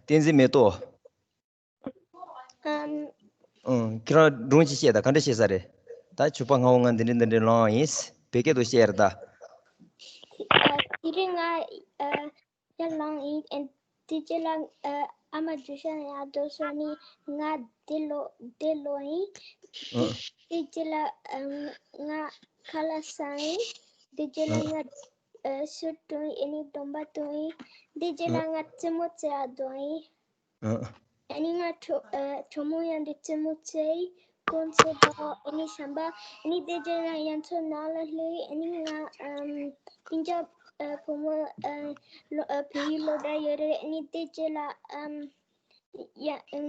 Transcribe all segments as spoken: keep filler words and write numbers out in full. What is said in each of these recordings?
བསྟན་འཛིན་མེ་ཏོག་ཨམ། ཨང་། ཁྱེད་རང་སྒྲུང་ཅིག་བཤད་དང་། ག་འདྲ་བཤད་ས་རེད། ད་ཕྱུ་པ་སྔ་བོ་ང་འདི་འདྲ་འདི་འདྲ་ལངས་ཡིན། བོད་སྐད་དུ་བཤད་རེད་ད། ཨ། དེ་རིང་ང་ཨ་ཡར་ལངས་ཡིན། ཨ། དེ་རྗེས་ལ་ཨ་ཨ་མ་རྗེས་ཤ་ནས་ཡར་འགྲོ་སོང་ནི། ང་འདི་ལོ་འདི་ལོ་ཡིན། ཨ། དེ་རྗེས་ལ་ཨ་ང་ཁ་ལག་ཟ་ཡིན། དེ་རྗེས་ལ་ཨ་ང་ཨ་སུ་བཏུང་ཡིན། ཨ་ནི་སྡོམ་པ་བཏུང་ཡིན། དེ་རྗེས་ལ་ཨ་ང་རྩེད་མོ་རྩེ་ཡ་འགྲོ་ཡིན། ཨ། ཨ་ནི་ང་གྲོ་ཨ་གྲོགས་མོ་ཡང་འདི་རྩེད་མོ་རྩེ་ཡི། ཁོང་ཚོ་དང་ཨ་ནི་ཤམ་པ། ཨ་ནི་དེ་རྗེས་ང་ཡང་ཚོ་ནང་ལ་ལྷོད་ཡི། ཨ་ནི་ང་ཨམ་སྤུན་ཀྱག་ཨ་བུ་མོ་ཨ་ལོ་ཨ་བོད་ཡིག་སློབ་གྲྭ་ཡོད་རེད། ཨ་ནི་དེ་རྗེས་ལ་ཨམ་ཡ་ཨམ་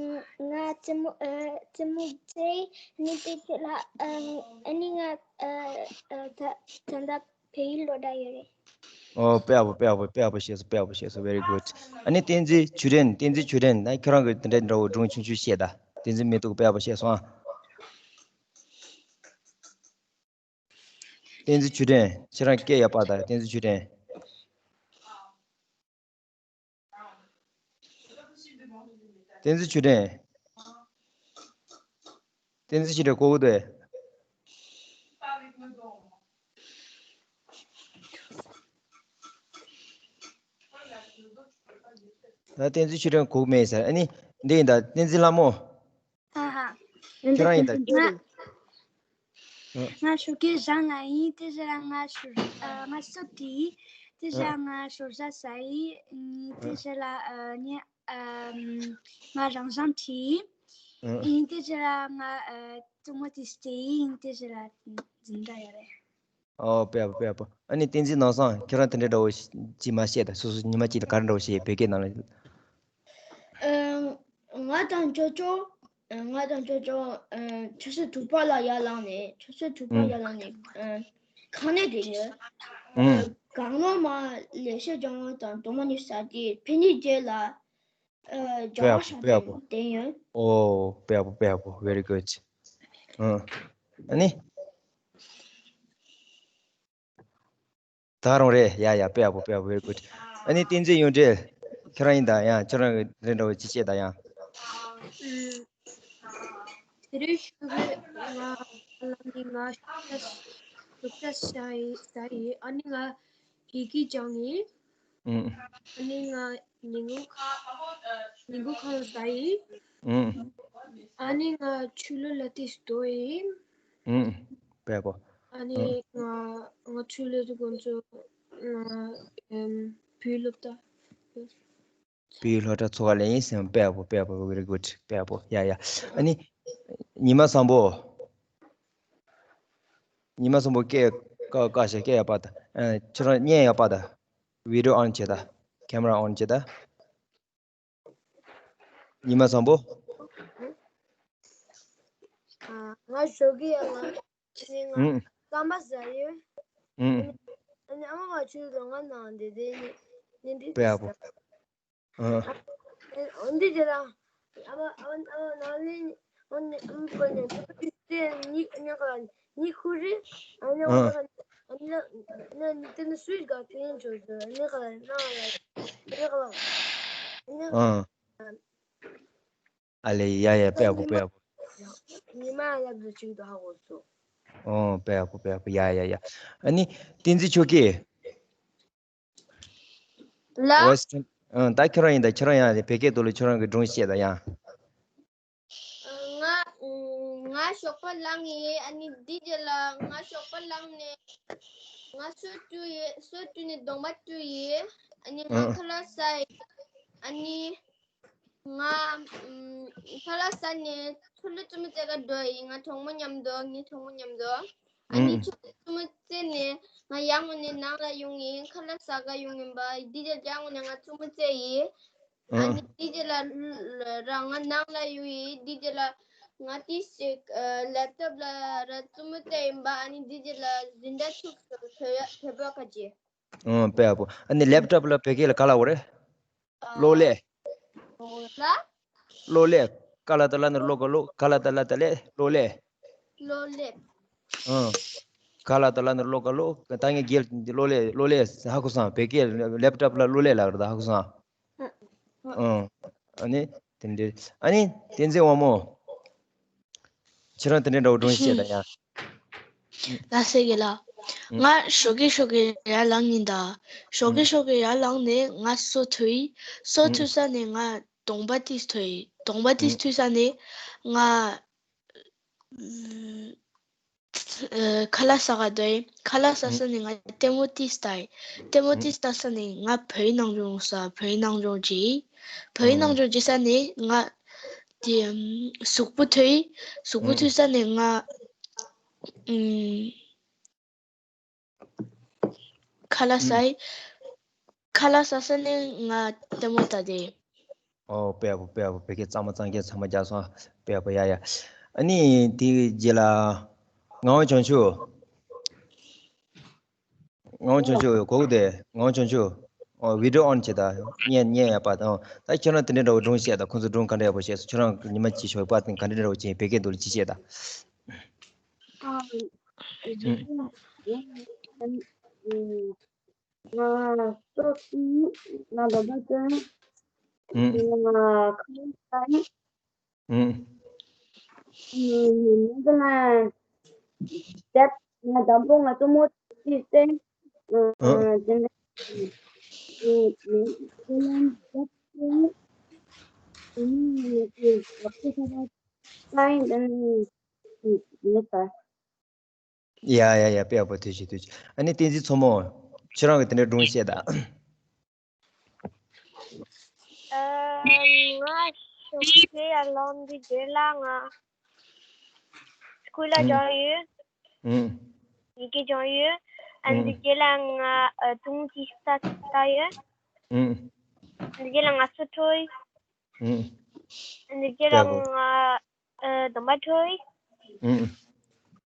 ང་རྩེད་མོ་ཨ་རྩེད་མོ་རྩེ་ཡི། ཨ་ནི་དེ་རྗེས་ལ་ཨམ་ཨ་ནི་ང་ཨ་ཨ་ད་ད་ལྟ་བོད་ཡིག་སློབ་གྲྭ་ཡོད་རེད། ཨོ། དཔེ་ཡག་པོ། དཔེ་ཡག་པོ། དཔེ་ཡག་པོ་བཤད་སོང་། དཔེ་ཡག་པོ་བཤད་སོང་། Very good. ཨ་ནི་བསྟན་འཛིན་ཆོས་སྒྲོན། བསྟན་འཛིན་ཆོས་སྒྲོན། ད་ཁྱོད་རང་གིས་དེ་འདྲ་འདྲ་བོ་སྒྲུང་ཆུང་ཆུང་བཤད་དང་། བསྟན་འཛིན་མེ་ཏོག་དཔེ་ཡག་པོ་བཤད་སོང་ཨ། བསྟན་འཛིན་ཆོས་སྒྲོན། ཁྱེད་རང་སྐད་ཡར་སྤར་དང་། བསྟན་འཛིན་ཆོས་སྒྲོན། བསྟན་འཛིན་ཆོས་སྒྲོན། བསྟན་འཛིན་ཆོས་སྒྲོན་གོ་གི་འདུག་གས། ད་བསྟན་འཛིན་ཆོས་སྒྲོན་གོ་གི་མེད་ཟེར། ཨ་ནི་འདི་ཡིན་ད། བསྟན་འཛིན་ལྷ་མོ། ཧ་ཧ། ཁྱོད་རང་ཡིན་ད། ང་ང་ཞོགས་ཀས་ཞོགས་ལངས་ཡིན། དེ་རྗེས་ལ་ང་ཞོགས་ཨ་ང་སུ་དེ་ཡིན། དེ་རྗེས་ལ་ང་ཞོགས་ཇ་ཟ་ཡིན། དེ་རྗེས་ལ་ཨ་ནི་ཨ་ང་རང་ཞང་ཁྲིད་ཡིན། དེ་རྗེས་ལ་ང་ཨ་གཙང་མ་དེ་སྤྲད་ཡིན། དེ་རྗེས་ལ་འཛིན་གྲྭ་ཡོད་རེད། ཨོ། དཔེ་ཡག་པོ། དཔེ་ཡག་པོ། ཨ་ནི་བསྟན་འཛིན་ནོར་བཟང་། ཁྱེད་རང་དེ་འདྲའི་འདྲ་བོ་ཅིག་མ་བཤད་དང་། སོ་སོ་ཉི་མ་གཅིག་ལ་ག་རེ་འདྲ་བོ་བཤད། བོད་སྐད་ནང་ལ། ཨ། ང་དང་ཅོ་ཅོ། ཨ། ང་དང་ཅོ་ཅོ། ཨ། ཆུ་ཚོད་དྲུག་པ་ལ་ཡར་ལངས་ནས། ཆུ་ཚོད་དྲུག་པ་ཨུམ། ཡར་ལངས་ནས། ཨ། ཁང་གནས་དེ་ནས། ཨ། ཨུམ། གང་ལོ་མ་ལས་བྱེད་སྦྱང་བ་དང་སྡོམ་པ་གཉིས་ཟ་སྟེ། ཕན་ནུས་རྗེས་ལ། ཨ། དཔེ་ཡག་པོ། དཔེ་ཡག་པོ། བདེ་ཡོད། ཨོ། དཔེ་ཡག་པོ། དཔེ་ཡག་པོ། Very good. ཨ། ཨ་ནི། ད་རུང་རེད། ཡ་ཡ། དཔེ་ཡག་པོ། དཔེ་ཡག་པོ། Very good. ཨ་ནི་བསྟན་འཛིན་ཡོན་ཏན། ཁྱེད་རང་ཡིན་ད། ཡང་ཁྱེད་རང་གི་དེ་འདྲ་བོ་ཅིག་བཤད་ད་ཡང་། ཨུམ། དེ་རིང་ཞོགས་ཀས་ང་ལ་ནི་ང་ཞོགས་ཇ་ཞོགས་ཇ་ཟ་ཡི་ཟ་ཡི། ཨ་ནི་ང་ཡི་གེ་སྦྱངས་ཡིན། ཨུམ། ཨ་ནི་ང་ཉིན་གུང་ཁ་ཉིན་གུང་ཁ་ལག་ཟ་ཡིན། ཨུམ། ཨ་ནི་ང་ཆུ་ལོག་ལ་ཏིས་དོ་ཡིན། ཨུམ། དཔེ་ཡག་པོ། ཨ་ནི་ཨུམ། ང་ང་ཆུ་ལོག་དུ་དགོན་ཚོ་ང་ཨེམ་བོད་སློབ་གྲྭ། བོད་སློབ་གྲྭ་ཚོགས་ཁང་ལ་ཡིན་ཟེར། དཔེ་ཡག་པོ། དཔེ་ཡག་པོ། Very good. དཔེ་ཡག་པོ། ཡ་ཡ། ཨ་ནི་ཉི་མ་བཟང་པོ། ཉི་མ་བཟང་པོ་སྐད་ཀ་ཀ་ཞིག་སྐད་ཡག་པ་དང་། ཨ། ཁྱོད་རང་བརྙན་ཡག་པ་དང་། Video on བྱེད་དང་། Camera on བྱེད་དང་། ཉི་མ་བཟང་པོ། ཨ། ང་ཞོགས་ཀས་ཡར་ལངས་ནས་ང་ཨུམ། རྐང་པ་ཟ་ཡོད། ཨུམ། ཨ་ནི་ཨ་མ་ང་ཆུ་ལོག་ང་ནང་དེ་དེ་ནི་ནི་འདི་དཔེ་ཡག་པོ། ཨ། འདི་དེ་ལ་ཨ་མ་ཨ་མ་ཨ་མ་ནང་ལ་ཨ་ནི་ཨ་མ་ཁོ་ནི་དེ་ནི་ནི་ག་ནི་ཁུ་རི་ཨ་ནི་ཨ་ཨ་ནི་ཨ་ནི་དེ་ནི་སུས་ག་དེ་ནི་ཅོ་ཅོ་ཨ་ནི་ག་ལ་ནང་ལ་ཨ་ནི་ག་ལ་ཨ་ནི། ཨ། ཨ་ལེ། ཡ་ཡ། དཔེ་ཡག་པོ། དཔེ་ཡག་པོ། ཉི་མ་ལབ་ཟེར་ཅིག་འདུག་ཧ་གོ་སོང་། ཨོ། དཔེ་ཡག་པོ། དཔེ་ཡག་པོ། ཡ་ཡ་ཡ། ཨ་ནི་བསྟན་འཛིན་ཆོས་སྐྱིད། ལ། Western། ཨ། ད་ཁྱོད་རང་ཡིན་ད། ཁྱོད་རང་ཡང་བོད་སྐད་ཐོག་ལ་ཁྱོད་རང་གི་སྒྲུང་བཤད་དང་ཡང་། ང་ང་ཞོགས་པ་ལངས་ཡིན། ཨ་ནི་འདི་རྗེས་ལ་ང་ཞོགས་པ་ལངས་ནས་ང་སོ་བཀྲུ་ཡིན། སོ་བཀྲུས་ནས་གདོང་པ་བཀྲུས་ཡིན། ཨ་ནི་ང་ཨ་ཁ་ལག་ཟ་ཡིན། ཨ་ནི། ང་ཨམ་ཁ་ལག་ཟ་ནས་ཆུ་ལོག་རྩེད་མོ་རྩེ་ག་འགྲོ་ཡིན། ང་གྲོགས་མོ་མཉམ་དུ། ངའི་གྲོགས་མོ་མཉམ་དུ། ཨ་ནི་ཨུམ། ཆུ་ལོག་རྩེད་མོ་རྩེ་ནས་ང་ཡར་ངོས་ནས་ནང་ལ་ཡོང་ཡིན། ཁ་ལག་ཟ་ག་ཡོང་ཡིན་པ། འདི་རྗེས་ཡར་ངོས་ནས་ང་རྩེད་མོ་རྩེ་ཡིན། ཨ་ཨུམ། ནི་འདི་རྗེས་ལ་ལ་ར་ང་ནང་ལ་ཡོང་ཡིན། འདི་རྗེས་ལ་ང་ཏི་ཞིག་ཨ་ལེབ་ཊོབ་ལ་ར་རྩེད་མོ་རྩེ་ཡིན་པ། ཨ་ནི་འདི་རྗེས་ལ་འཛིན་གྲྭ་ཚུགས་སོང་། བོད་བོད་པ་ཁ་ཅིག་ཨང་། དཔེ་ཡག་པོ། ཨ་ནི་ལེབ་ཊོབ་ལ་བོད་སྐད་ལ་ག་ལབ་དགོས་རེད། གློག་ཀླད། གློག་ཀླད། ཀ་ལ་ཏ་ལ་ནི་གློག་ག་གློག་ཀ་ལ་ཏ་ལ་ཏ་ལེ་གློག་ཀླད། གློག་ཀླད། ཨང་། ཀ་ལ་ཏ་ལ་ནི་གློག་ག་གློག་ད་ངས་རྒྱལ་གློག་ཀླད་གློག་ཀླད་ཧ་གོ་སོང་། བོད་སྐད་ལེབ་ཊོབ་ལ་གློག་ཀླད་ལབ་རེད། ད་ཧ་གོ་སོང་། ཨང་། ཨ་ནི་དེ་འདྲའི་ཨ་ནི་བསྟན་འཛིན་དབང་མོ། ཁྱེད་རང་དེ་འདྲའི་འདྲ་བོ་སྒྲུང་བཤད་དང་ཡང་། ལ་སེ་གི་ལ། ང་ཞོགས་ཀས་ཞོགས་ཀས་ཡར་ལངས་ཡིན་ད། ཞོགས་ཀས་ཞོགས་ཀས་ཡར་ལངས་ནས་ང་སོ་ཐོས་ཡིན། སོ་ཐོས་ས་ནས་ང་གདོང་པ་ཏིས་ཐོས་ཡིན། གདོང་པ་ཏིས་ཐོས་ས་ནས་ང་ཨ་ཁ་ལག་ཟ་ག་འདོད་ཡིན། ཁ་ལག་ཟ་ས་ནས་ང་ལྟད་མོ་ཏིས་ལྟ་ཡིན། ལྟད་མོ་ཏིས་ལྟ་ས་ནས་ང་བོད་ནང་སྦྱོང་ས་བོད་ནང་སྦྱོང་བྱེད་ཡིན། བོད་ནང་སྦྱོང་བྱེད་ས་ནས་ང་དེ་གཟུགས་པོ་ཐོས་ཡིན། གཟུགས་པོ་ཐོས་ས་ནས་ང་ཨ་ཁ་ལག་ཟ་ཡིན། ཁ་ལག་ཟ་ས་ནས་ང་ལྟད་མོ་ལྟ་དེ། ཨོ་དཔེ་ཡག་པོ་དཔེ་ཡག་པོ། བོད་སྐད་གཙང་མ་གཙང་རྐྱང་ཚང་མ་རྒྱག་སོང་། དཔེ་ཡག་པོ། ཡ་ཡ། ཨ་ནི་དེ་རྗེས་ལ་ངག་དབང་བྱང་ཆུབ། ངག་དབང་བྱང་ཆུབ་གོ་གི་དེ། ངག་དབང་བྱང་ཆུབ། ཨོ་བི་ཌི་ཡོ་ཨོན་བྱེད་ད། ཉན་ཉན་ཡ་པ་དང་། ད་ཁྱེད་རང་དེ་འདྲ་འདྲ་བོ་སྒྲུང་བཤད་ད། ཁོང་ཚོ་སྒྲུང་ག་འདྲ་ཡག་པོ་བཤད་སོང་། ཁྱེད་རང་ཉི་མ་གཅིག་ཞོགས་པ་དེ་ག་འདྲ་འདྲ་བོ་བྱས་བོད་སྐད་འདུག་ལ་ཅི་བཤད་ད། ཨ། ཨ། ང་སོ་སོའི་ང་ལོ་པ་ཅན། ཨུམ། ང་ཁ་ལག་ཟ་ཡིན། ཨུམ། ཨུམ། ང་ལ་རྒྱབ་ང་དང་པོ་ང་གཏུམ་མོ་ཅི་སྟེ། ཨུམ། ཨ། དེ་འདྲ། ཨུམ། དེ་ལ་རྒྱབ་སྟེ། དེ་ནས་ང་ཚོས་རྒྱབ་སྟེ་ཁ་ལག་ཟ་ཡིན། དེ་ནས་ཨུམ། མི་ཟ། ཡ་ཡ་ཡ། དཔེ་ཡག་པོ། ཐུགས་རྗེ་ཆེ། ཐུགས་རྗེ་ཆེ། ཨ་ནི་བསྟན་འཛིན་མཚོ་མོ། ཁྱེད་རང་གིས་དེ་འདྲའི་སྒྲུང་བཤད་དང་། ཨ། ང་ཞོགས་ཀས་ཡར་ལངས་དུས་རྗེས་ལ་ང་སྐུལ་ལ་ཨུམ། སྦྱངས་ཡོད། ཨུམ། ཡི་གེ་སྦྱངས་ཡོད། ཨ། ཨུམ། འདི་རྗེས་ལ་ང་ཨ་སྒྲུང་ཅིག་ལྟ་ལྟ་ཡོད། ཨུམ། འདི་རྗེས་ལ་ང་སོ་ཐོས་ཡོད། ཨུམ། འདི་རྗེས་ལ་ཡག་པོ། ང་ཨ་གདོང་པ་ཐོས་ཡོད། ཨུམ།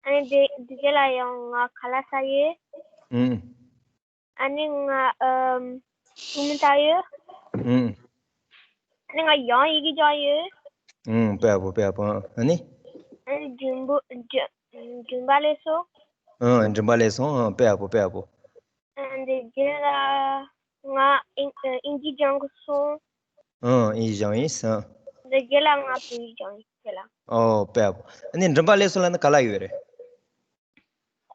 ཨ་ནི་འདི་འདི་རྗེས་ལ་ཡང་ང་ཁ་ལག་ཟ་ཡོད། ཨུམ། ཨ་ནི་ང་ཨམ་གཏུམ་མོ་ལྟ་ཡོད། ཨུམ། ཨ་ནི་ང་ཡང་ཡི་གེ་སྦྱངས་ཡོད། ཨུམ། དཔེ་ཡག་པོ། དཔེ་ཡག་པོ། ཨ་ནི། ཨ་ནི་འགྲེམས་པ་འགྲེམས་འགྲེམས་པ་ལས་སོང་། ཨང་། འགྲེམས་པ་ལས་སོང་། ཨང་། དཔེ་ཡག་པོ། དཔེ་ཡག་པོ། ཨ། འདི་རྗེས་ལ་ང་ཨིན་ཨིན་ཇི་སྦྱང་དགོས་སོང་། ཨང་། ཨིན་ཇི་སྦྱང་ཡིན་ཟེར། འདི་རྗེས་ལ་ང་བོད་ཡིག་སྦྱང་ཡིན་ཟེར་ལ། ཨོ་དཔེ་ཡག་པོ། ཨ་ནི་འགྲེམས་པ་ལས་སོང་ལབ་ན་ག་ལ་ཡོད་རེད།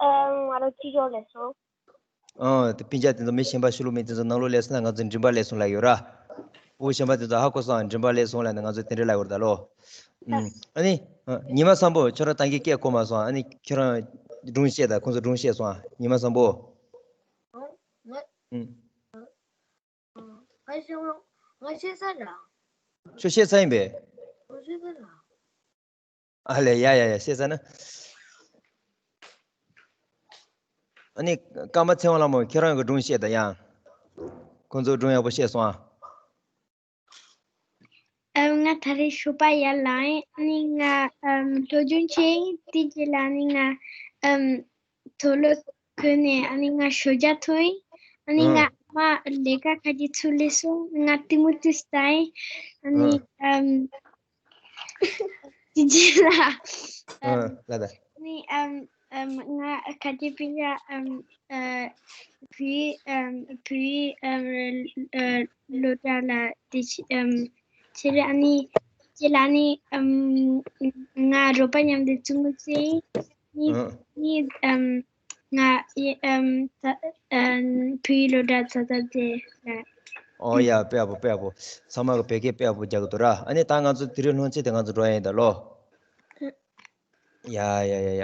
ཨ། ང་རང་སྤྱི་ཚོགས་ལས་སོང་། ཨང་། དེ་སྤུན་ཀྱག་དེ་ཚོ་མི་གཞན་པ་ཕྱི་ལོགས་མི་དེ་ཚོ་ནང་ལོགས་ལས་སོང་ན་ང་ཚོ་འགྲེམས་པ་ལས་སོང་ལབ་ཡོད་ར། ཕྲུ་གུ་གཞན་པ་དེ་ཚོ་ཧ་གོ་སོང་། འགྲེམས་པ་ལས་སོང་ལབ་ན་ང་ཚོ་དེ་འདྲ་ལབ་ཡོད་རེད་ད་ལོ། ཨང་། ཨ་ནི། ཨ། ཉི་མ་བཟང་པོ། ཁྱོད་རང་ད་གིན་སྐད་གོ་མ་སོང་། ཨ་ནི་ཁྱོད་རང་སྒྲུང་བཤད་དང་ཁོང་ཚོ་སྒྲུང་བཤད་སོང་། ཨ། ཉི་མ་བཟང་པོ། ང་ང་ཨང་། ང་ཤེས་ང་ཤེས་ས་ར། ཁྱོད་ཤེས་ས་ཡིན་པས། ང་ཤེས་ས་ར། ཨ་ལས། ཡ་ཡ་ཡ། ཤེས་ས་ན། ཨ་ནི་ཀརྨ་ཚེ་དབང་ལྷ་མོ། ཁྱེད་རང་གི་སྒྲུང་བཤད་དང་ཡང་། ཁོང་ཚོ་སྒྲུང་ཡག་པོ་བཤད་སོང་ཨ། ཨ། ང་ད་རེས་ཞོགས་པ་ཡར་ལངས་ཡིན། ཨ་ནི་ང་ཨམ་སློབ་སྦྱོང་བྱས་ཡིན། དེ་རྗེས་ལ་ཨ་ནི་ང་ཨམ་དུག་ལོག་གོན་ནས་ཨ་ནི་ང་ཞོགས་ཇ་འཐུང་ཡིན། ཨ་ནི་ང་ཨ་མ་ལས་ཀ་ག་གི་ཚུར་སླེབས་སོང་། ང་གཏུམ་མོ་ཏིས་ལྟ་ཡིན། ཨ་ནི་ཨ་ཨམ་དེ་རྗེས་ལ་ཨ་ཨམ་ལ་ད། ཨ་ནི་ཨམ་ཨམ་ང་ག་གི་པི་ཡ་ཨམ་ཨ་བུའི་ཨམ་བུའི་ཨམ་ཨ་སློབ་གྲྭ་ལ་དེ་ཕྱི་ཨམ་ཕྱིར། ཨ་ནི་ཁྱེད་ལ་ནི་ཨམ་ང་རོགས་པ་མཉམ་དུ་བཙུན་མོ་བཙས་ནི་ཨ་ནི་ཨམ་ང་ཨེ་ཨམ་ད་ཨམ་བུའི་སློབ་གྲྭ་ཚ་ཚ་དེ་ལ། ཨོ་ཡ། དཔེ་ཡག་པོ། དཔེ་ཡག་པོ། ཚང་མ་གི་བོད་སྐད་དཔེ་ཡག་པོ་རྒྱག་གི་འདུག་ར། ཨ་ནི་ད་ང་ཚོ་དེ་རིང་སློབ་ཚན་དེ་ང་ཚོ་འགྲོ་ཡ་ཡིན་ད་ལོ། ཡ་ཡ་ཡ་ཡ།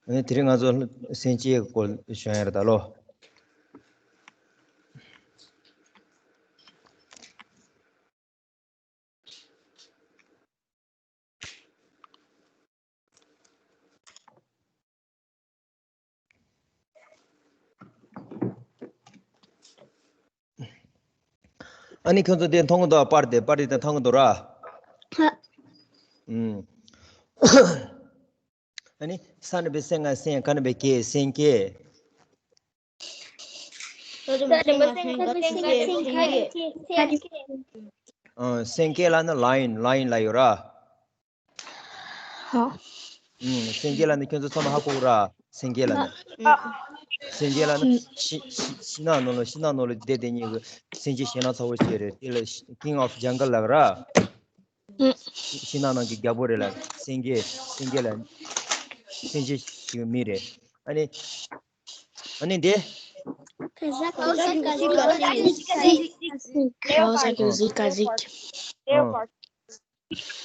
ཨ་ནི་དེ་རིང་ང་ཚོ་སེམས་ཅན་སྐོར་ཞུ་ཡ་རེད་ད་ལོ། ཨ་ནི་ཁྱོད་ཚོ་དེ་མཐོང་གི་འདུག་ཨ། པར་དེ་པར་དེ་མཐོང་གི་འདུག་ར། ཧ། ཨུམ། ཨ་ནི་ས་ནས་པའི་སེང་ང་སེང་། ཁ་ནས་པའི་ཀེ་སེང་ཀེ། ཨ། སེང་ཀེ་ལབ་ན་ལ་ཡོན། ལ་ཡོན་ལབ་ཡོད་ར། ཧ། ཨུམ། སེང་གེ་ལབ་ན་ཁྱོད་ཚོ་ཚང་མ་ཧ་གོ་གི་ར། སེང་གེ་ལབ་ན། ཨ། སེང་གེ་ལབ་ན་ཤིང་ཤིང་ཤིང་ནགས་ནང་ལ་ཤིང་ནགས་ནང་ལ་བསྡད་དེ་ཉིད་ཀྱི་སེང་གེ་ཞེད་སྣང་ཚ་བོ་ཞིག་རེད། དེ་ལ་King of Jungle ལབ་ར། ཤིང་ནགས་ནང་གི་རྒྱལ་པོ་རེད་ལ། སེང་གེ་སེང་གེ་ལ་སེང་གེ་ཞིག་མི་རེད། ཨ་ནི་ཨ་ནི་འདི། Kawasaki Zika Zik. ཨང་།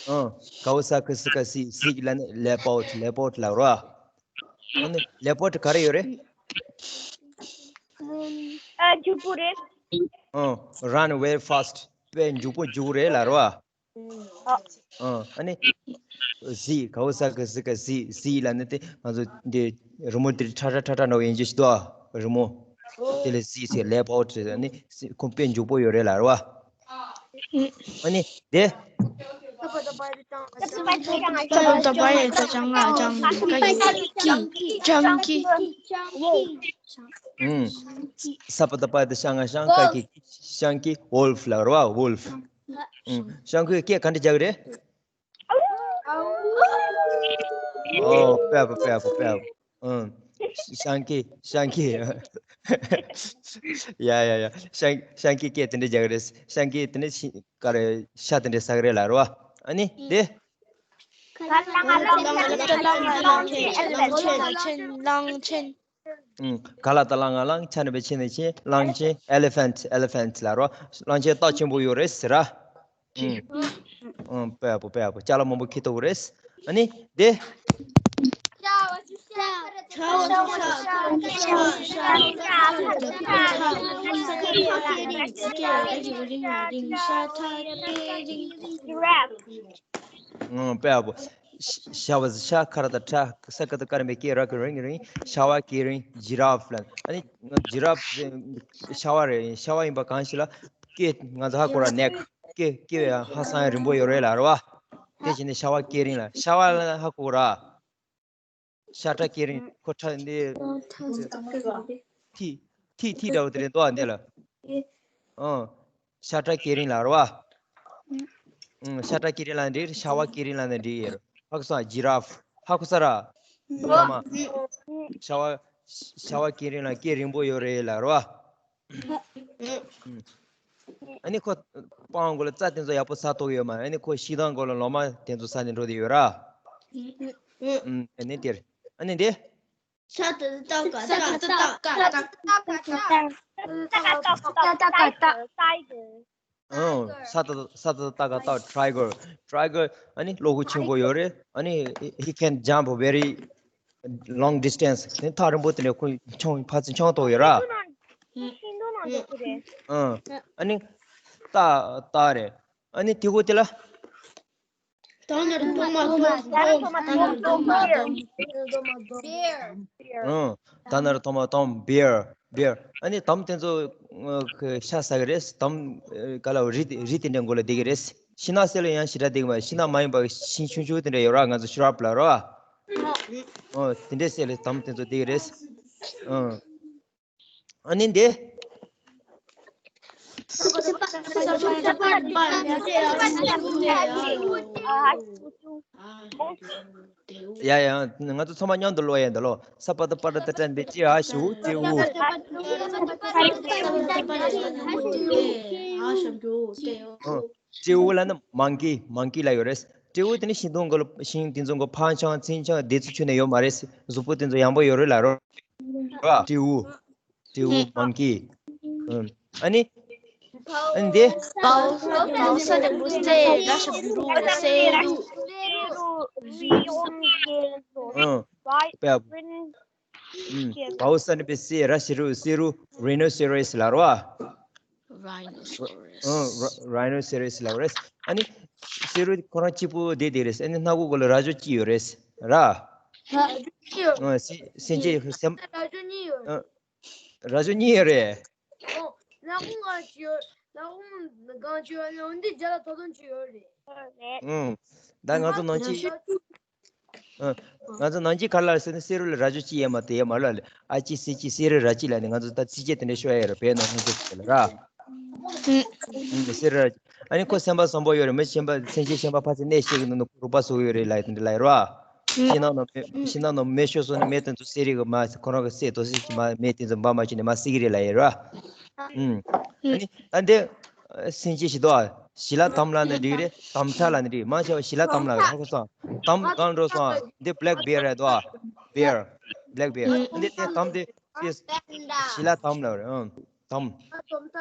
ཨང་། Kawasaki Zika Zik, Zik ལབ་ན་leopard, leopard ལབ་རོ། ཨ་ནི་leopard ག་རེ་ཡོད་རེད། ཨ་མགྱོགས་པོ་རེད། ཨང་། Run very fast. དཔེ་མགྱོགས་པོ་རྒྱུག་རེད་ལབ་རོ། ཨ་ཨ་ནི། Zik, Kawasaki Zika Zik, Zik ལབ་ན་དེ་ང་ཚོ་འདི་རི་མོ་འདི་ཁྲ་ཁྲ་ཁྲ་ཁྲ་འདྲ་བོ་ཡིན་གྱི་ཞིག་འདུག་ཨ། རི་མོ། དེ་ལ་Zik ཟེར། leopard ཟེར་ནི་ཁོ་དཔེ་མགྱོགས་པོ་ཡོད་རེད་ལབ་རོ། ཨ་ནི་དེ། ཨུམ། ས་པ་བཏགས་སྤ་ཡ་བཏགས་སྤྱ་ང་སྤྱང་། ཀ་གི་ཀི། སྤྱང་ཀི། Wolf ལབ་རོ་བ། Wolf. ཨུམ། སྤྱང་ཀི་སྐད་ག་འདྲ་རྒྱག་གི་རེད། ཨོ། དཔེ་ཡག་པོ། དཔེ་ཡག་པོ། དཔེ་ཡག་པོ། ཨུམ། སྤྱང་ཀི། སྤྱང་ཀི། ཡ་ཡ་ཡ། སྤྱང་སྤྱང་ཀི་སྐད་དེ་འདྲ་རྒྱག་གི་རེད། སྤྱང་ཀི་དེ་འདྲ་ཤི་ག་རེ་ཤ་དེ་འདྲ་ཟ་གི་རེད་ལབ་རོ་བ། ཨ་ནི་དེ། ག་ལ་ང་ལ་ལ་ང་ལ་ལ་གླང་ཆེན། གླང་ཆེན། གླང་ཆེན། གླང་ཆེན། ཨུམ། ག་ལ་ཏ་ལ་ང་ལ་ལང་། ཆ་ན་པའི་ཆེ་ན་ཆེན། གླང་ཆེན། elephant, elephant ལབ་རོ། གླང་ཆེན་སྟག་ཆེན་པོ་ཡོད་རེད་ཟེར་ར། ཨུམ། ཨུམ། དཔེ་ཡག་པོ། དཔེ་ཡག་པོ། ཅ་ལག་མང་པོ་འཁྱེར་ཐུབ་རེད། ཨ་ནི་དེ། ཨུམ། དཔེ་ཡག་པོ། ཤ་བ་ཤ། ཁ་ར་བཏགས་ཁྲ། ས་ཀ་བཏགས་སྐ་ར་མེ་སྐེ། ར་གི་རིང་། རིང་། ཤ་བ་སྐེ་རིང་། Giraffe ལབ། ཨ་ནི་Giraffe ཤ་བ་རེད། ཤ་བ་ཡིན་པ་གང་ཞིག་ལ་སྐེ་ང་ཚོ་ཧ་གོ་ར། neck. སྐེ་སྐེ་ཧ་སང་རིང་པོ་ཡོད་རེད་ལབ་རེད་བ། དེ་བཞིན་ནི་ཤ་བ་སྐེ་རིང་ལ། ཤ་བ་ལ་ཧ་གོ་ར། ཤ་ཁྲ་སྐེ་རིང་། ཁོ་ཁྲ་འདི། ཐི་ཐི་ཐི་འདྲ་བོ་དེ་རེད་འདུག་ཨ་འདི་ལ། ཨང་། ཤ་ཁྲ་སྐེ་རིང་ལབ་རེད་བ། ཨང་། ཤ་ཁྲ་སྐེ་རིང་ལབ་ན་འགྲིག་ཤ་བ་སྐེ་རིང་ལབ་ན་འགྲིག་ཡོད་རེད། ཧ་གོ་སོང་། Giraffe. ཧ་གོ་ས་ར། ཨ་མ། ཤ་བ་ཤ་བ་སྐེ་རིང་ལ་སྐེ་རིང་པོ་ཡོད་རེད་ལབ་རེད་བ། ཨ་ནི་ཁོ་སྤང་གོ་ལ་རྩྭ་དེ་ཚོ་ཡག་པོ་ཟ་ཐུབ་ཡོད་མ་རེད། ཨ་ནི་ཁོ་ཤིང་ཐང་གོ་ལ་ལོ་མ་དེ་ཚོ་ཟ་ནས་འགྲོ་དེ་ཡོད་ར། ཨ་ནི་དེར། ཨ་ནི་དེ། ས་ཏ་བཏགས་སྐ། སྐ་ཏ་བཏགས་སྐ། སྐ་ཏ་བཏགས་སྐ། Tiger. ཨང་། ས་ཏ་ས་ཏ་བཏགས་སྐ། སྟག། Tiger. Tiger. ཨ་ནི་བློ་ཁོག་ཆེན་པོ་ཡོད་རེད། ཨ་ནི་he can jump very long distance. དེ་ཐག་རིང་པོ་དེ་ནས་ཁོ་མཆོང་། ཕར་ཚུར་མཆོང་ཐུབ་ཡོད་ར། ཤིང་སྡོང་ནང་འདུག་གི་རེད། ཨང་། ཨ་ནི་སྟག་སྟག་རེད། ཨ་ནི་དེ་གོ་དེ་ལ། ད་ནར་ཐོ་མ་ཐོམ། ད་ནར་ཐོ་མ་ཐོམ། Bear. ཨང་། ད་ནར་ཐོ་མ་ཐོམ། Bear. Bear. ཨ་ནི་དམ་དེ་ཚོ་ཤ་ཟ་གི་རེད། དམ་ག་ལ་རི་རི་དེ་འདྲའི་མགོ་ལ་བསྡད་ཀྱི་རེད། ཤིང་ནགས་སེ་ལ་ཡང་ཞེ་དྲག་བསྡད་ཀྱི་མ་རེད། ཤིང་ནགས་མ་ཡིན་པ་ཤིང་ཆུང་ཆུང་དེ་འདྲ་ཡོད་ར། ང་ཚོ་shrub ལབ་ར། ཨོ་དེ་འདྲའི་སེ་ལ་དམ་དེ་ཚོ་བསྡད་ཀྱི་རེད། ཨང་། ཨ་ནི་འདི། ཡ་ཡ། ང་ཚོ་ཚང་མ་མཉམ་དུ་ཀློག་ཡ། འདི་ལོ། ས་པ་ཏ་པ་ར་ཏ་ཏྲ་ན་པེ་ཏྲི་ཨ་ཞུ་ཏྲེའུ། ཨང་། ཏྲེའུ་ལབ་ན་མང་ཀི། མང་ཀི་ལབ་ཡོད་རེད། ཏྲེའུ་དེ་ནི་ཤིང་སྡོང་གི་ལོ། ཤིང་དེ་ཚོ་གི་ཕར་འཕྱང་ཚུར་འཕྱང་བདེ་ཚུལ་ཆུ་ནས་ཡོད་མ་རེད། གཟུགས་པོ་དེ་ཚོ་ཡང་པོ་ཡོད་རེད་ལབ་རོ། ར། ཏྲེའུ། ཏྲེའུ། མང་ཀི། ཨ་ནི། ཨ་ནི་དེ། བའོ་ས་བའོ་ས་ནས་མུ་སེ་ར་ཞབས་ཀྱུ་རུ་སེ་རུ། ཨང་། དཔེ། ཨང་། བའོ་ས་ནས་པེ་སེ་ར་ཞབས་ཀྱུ་རུ་སེ་རུ། Rhinoceros ལབ་རོ། Rhinoceros. ཨང་། Rhinoceros ལབ་རེད། ཨ་ནི་སེ་རུ་ཁོ་རང་གཅིག་པུ་བསྡད་བསྡད་རེད། ཨ་ནི་སྣ་ཁུག་གོ་ལ་རྭ་ཅོ་གཅིག་ཡོད་རེད་ར། ཨང་། སེ་སེ་ཅེ་སེམས། རྭ་ཅོ་གཉིས་ཡོད། ཨང་། རྭ་ཅོ་གཉིས་ཡོད་རེད། ཨོ། ལག་ཁོང་ང་ཅི་ཡོད། ལག་ཁོང་གང་ཅི་ཡོད། འོན་ཏེ་རྒྱ་ལ་ཐོ་ཐོ་ཅི་ཡོད་རེད། ཨང་། ད་ང་ཚོ་ནང་ཆེན། ཨང་། ང་ཚོ་ནང་ཆེན་ག་རེ་ལབ་ཟེར་ན་སེ་རུ་ལ་རྭ་ཅོ་གཅིག་ཡོད་མ་རེད། ཡོད་མ་རེད་ལབ་ལེ། ཨ་ཅི་སི་ཅི་སེ་རུ་རྭ་ཅི་ལབ་ནས་ང་ཚོ་ད་ཚིགས་བཅད་དེ་འདྲ་ཤོད་ཡ་ཡོད་རེད། བོད་ནང་སྔོན་ཆད་དེ་ལ་ར། ཨང་། སེ་རུ་རྭ་ཅི། ཨ་ནི་ཁོ་སེམས་པ་བཟང་པོ་ཡོད་རེད། མི་གཞན་པ་སེམས་ཅན་གཞན་པ་ཕར་ཚུར་གནོད་བྱེད་ཀྱི་འདུག་ན་ཁོ་རོགས་པ་བཟོ་གི་ཡོད་རེད་ལབ་དེ་འདྲ་ལབ་ཡོད་ར། ཕྱི་ནང་ནང་མེ་ཕྱི་ནང་ནང་མེ་ཤོར་སོང་ནས་མེ་དེ་ཚོ་བསད་རེས་གི་མ་ཁོ་རང་གི་སྲས་དོ་སྲིད་ཀྱི་མ་མེ་དེ་ཚོ་འབར་མ་བྱས་ནས་མ་བསད་ཀྱི་རེད་ལབ་ཡོད་ར། ཨུམ། ཨ་ནི་ད་འདི་སེམས་ཅན་ཞིག་འདུག་ཨ། ཞི་ལ་དམ་ལབ་ནི་འགྲིག་རེད། དམ་ཁྲ་ལབ་ནི་འགྲིག་མང་ཆེ་བ་ཞི་ལ་དམ་ལབ་རེད། ཧ་གོ་སོང་། དམ་གང་འགྲོ་སོང་ཨ། འདི་black bear རེད་འདུག་ཨ། bear black bear ཨ་ནི་དེ་དམ་དེ་དེ་ཞི་ལ་དམ་ལབ་རེད། ཨང་། དམ།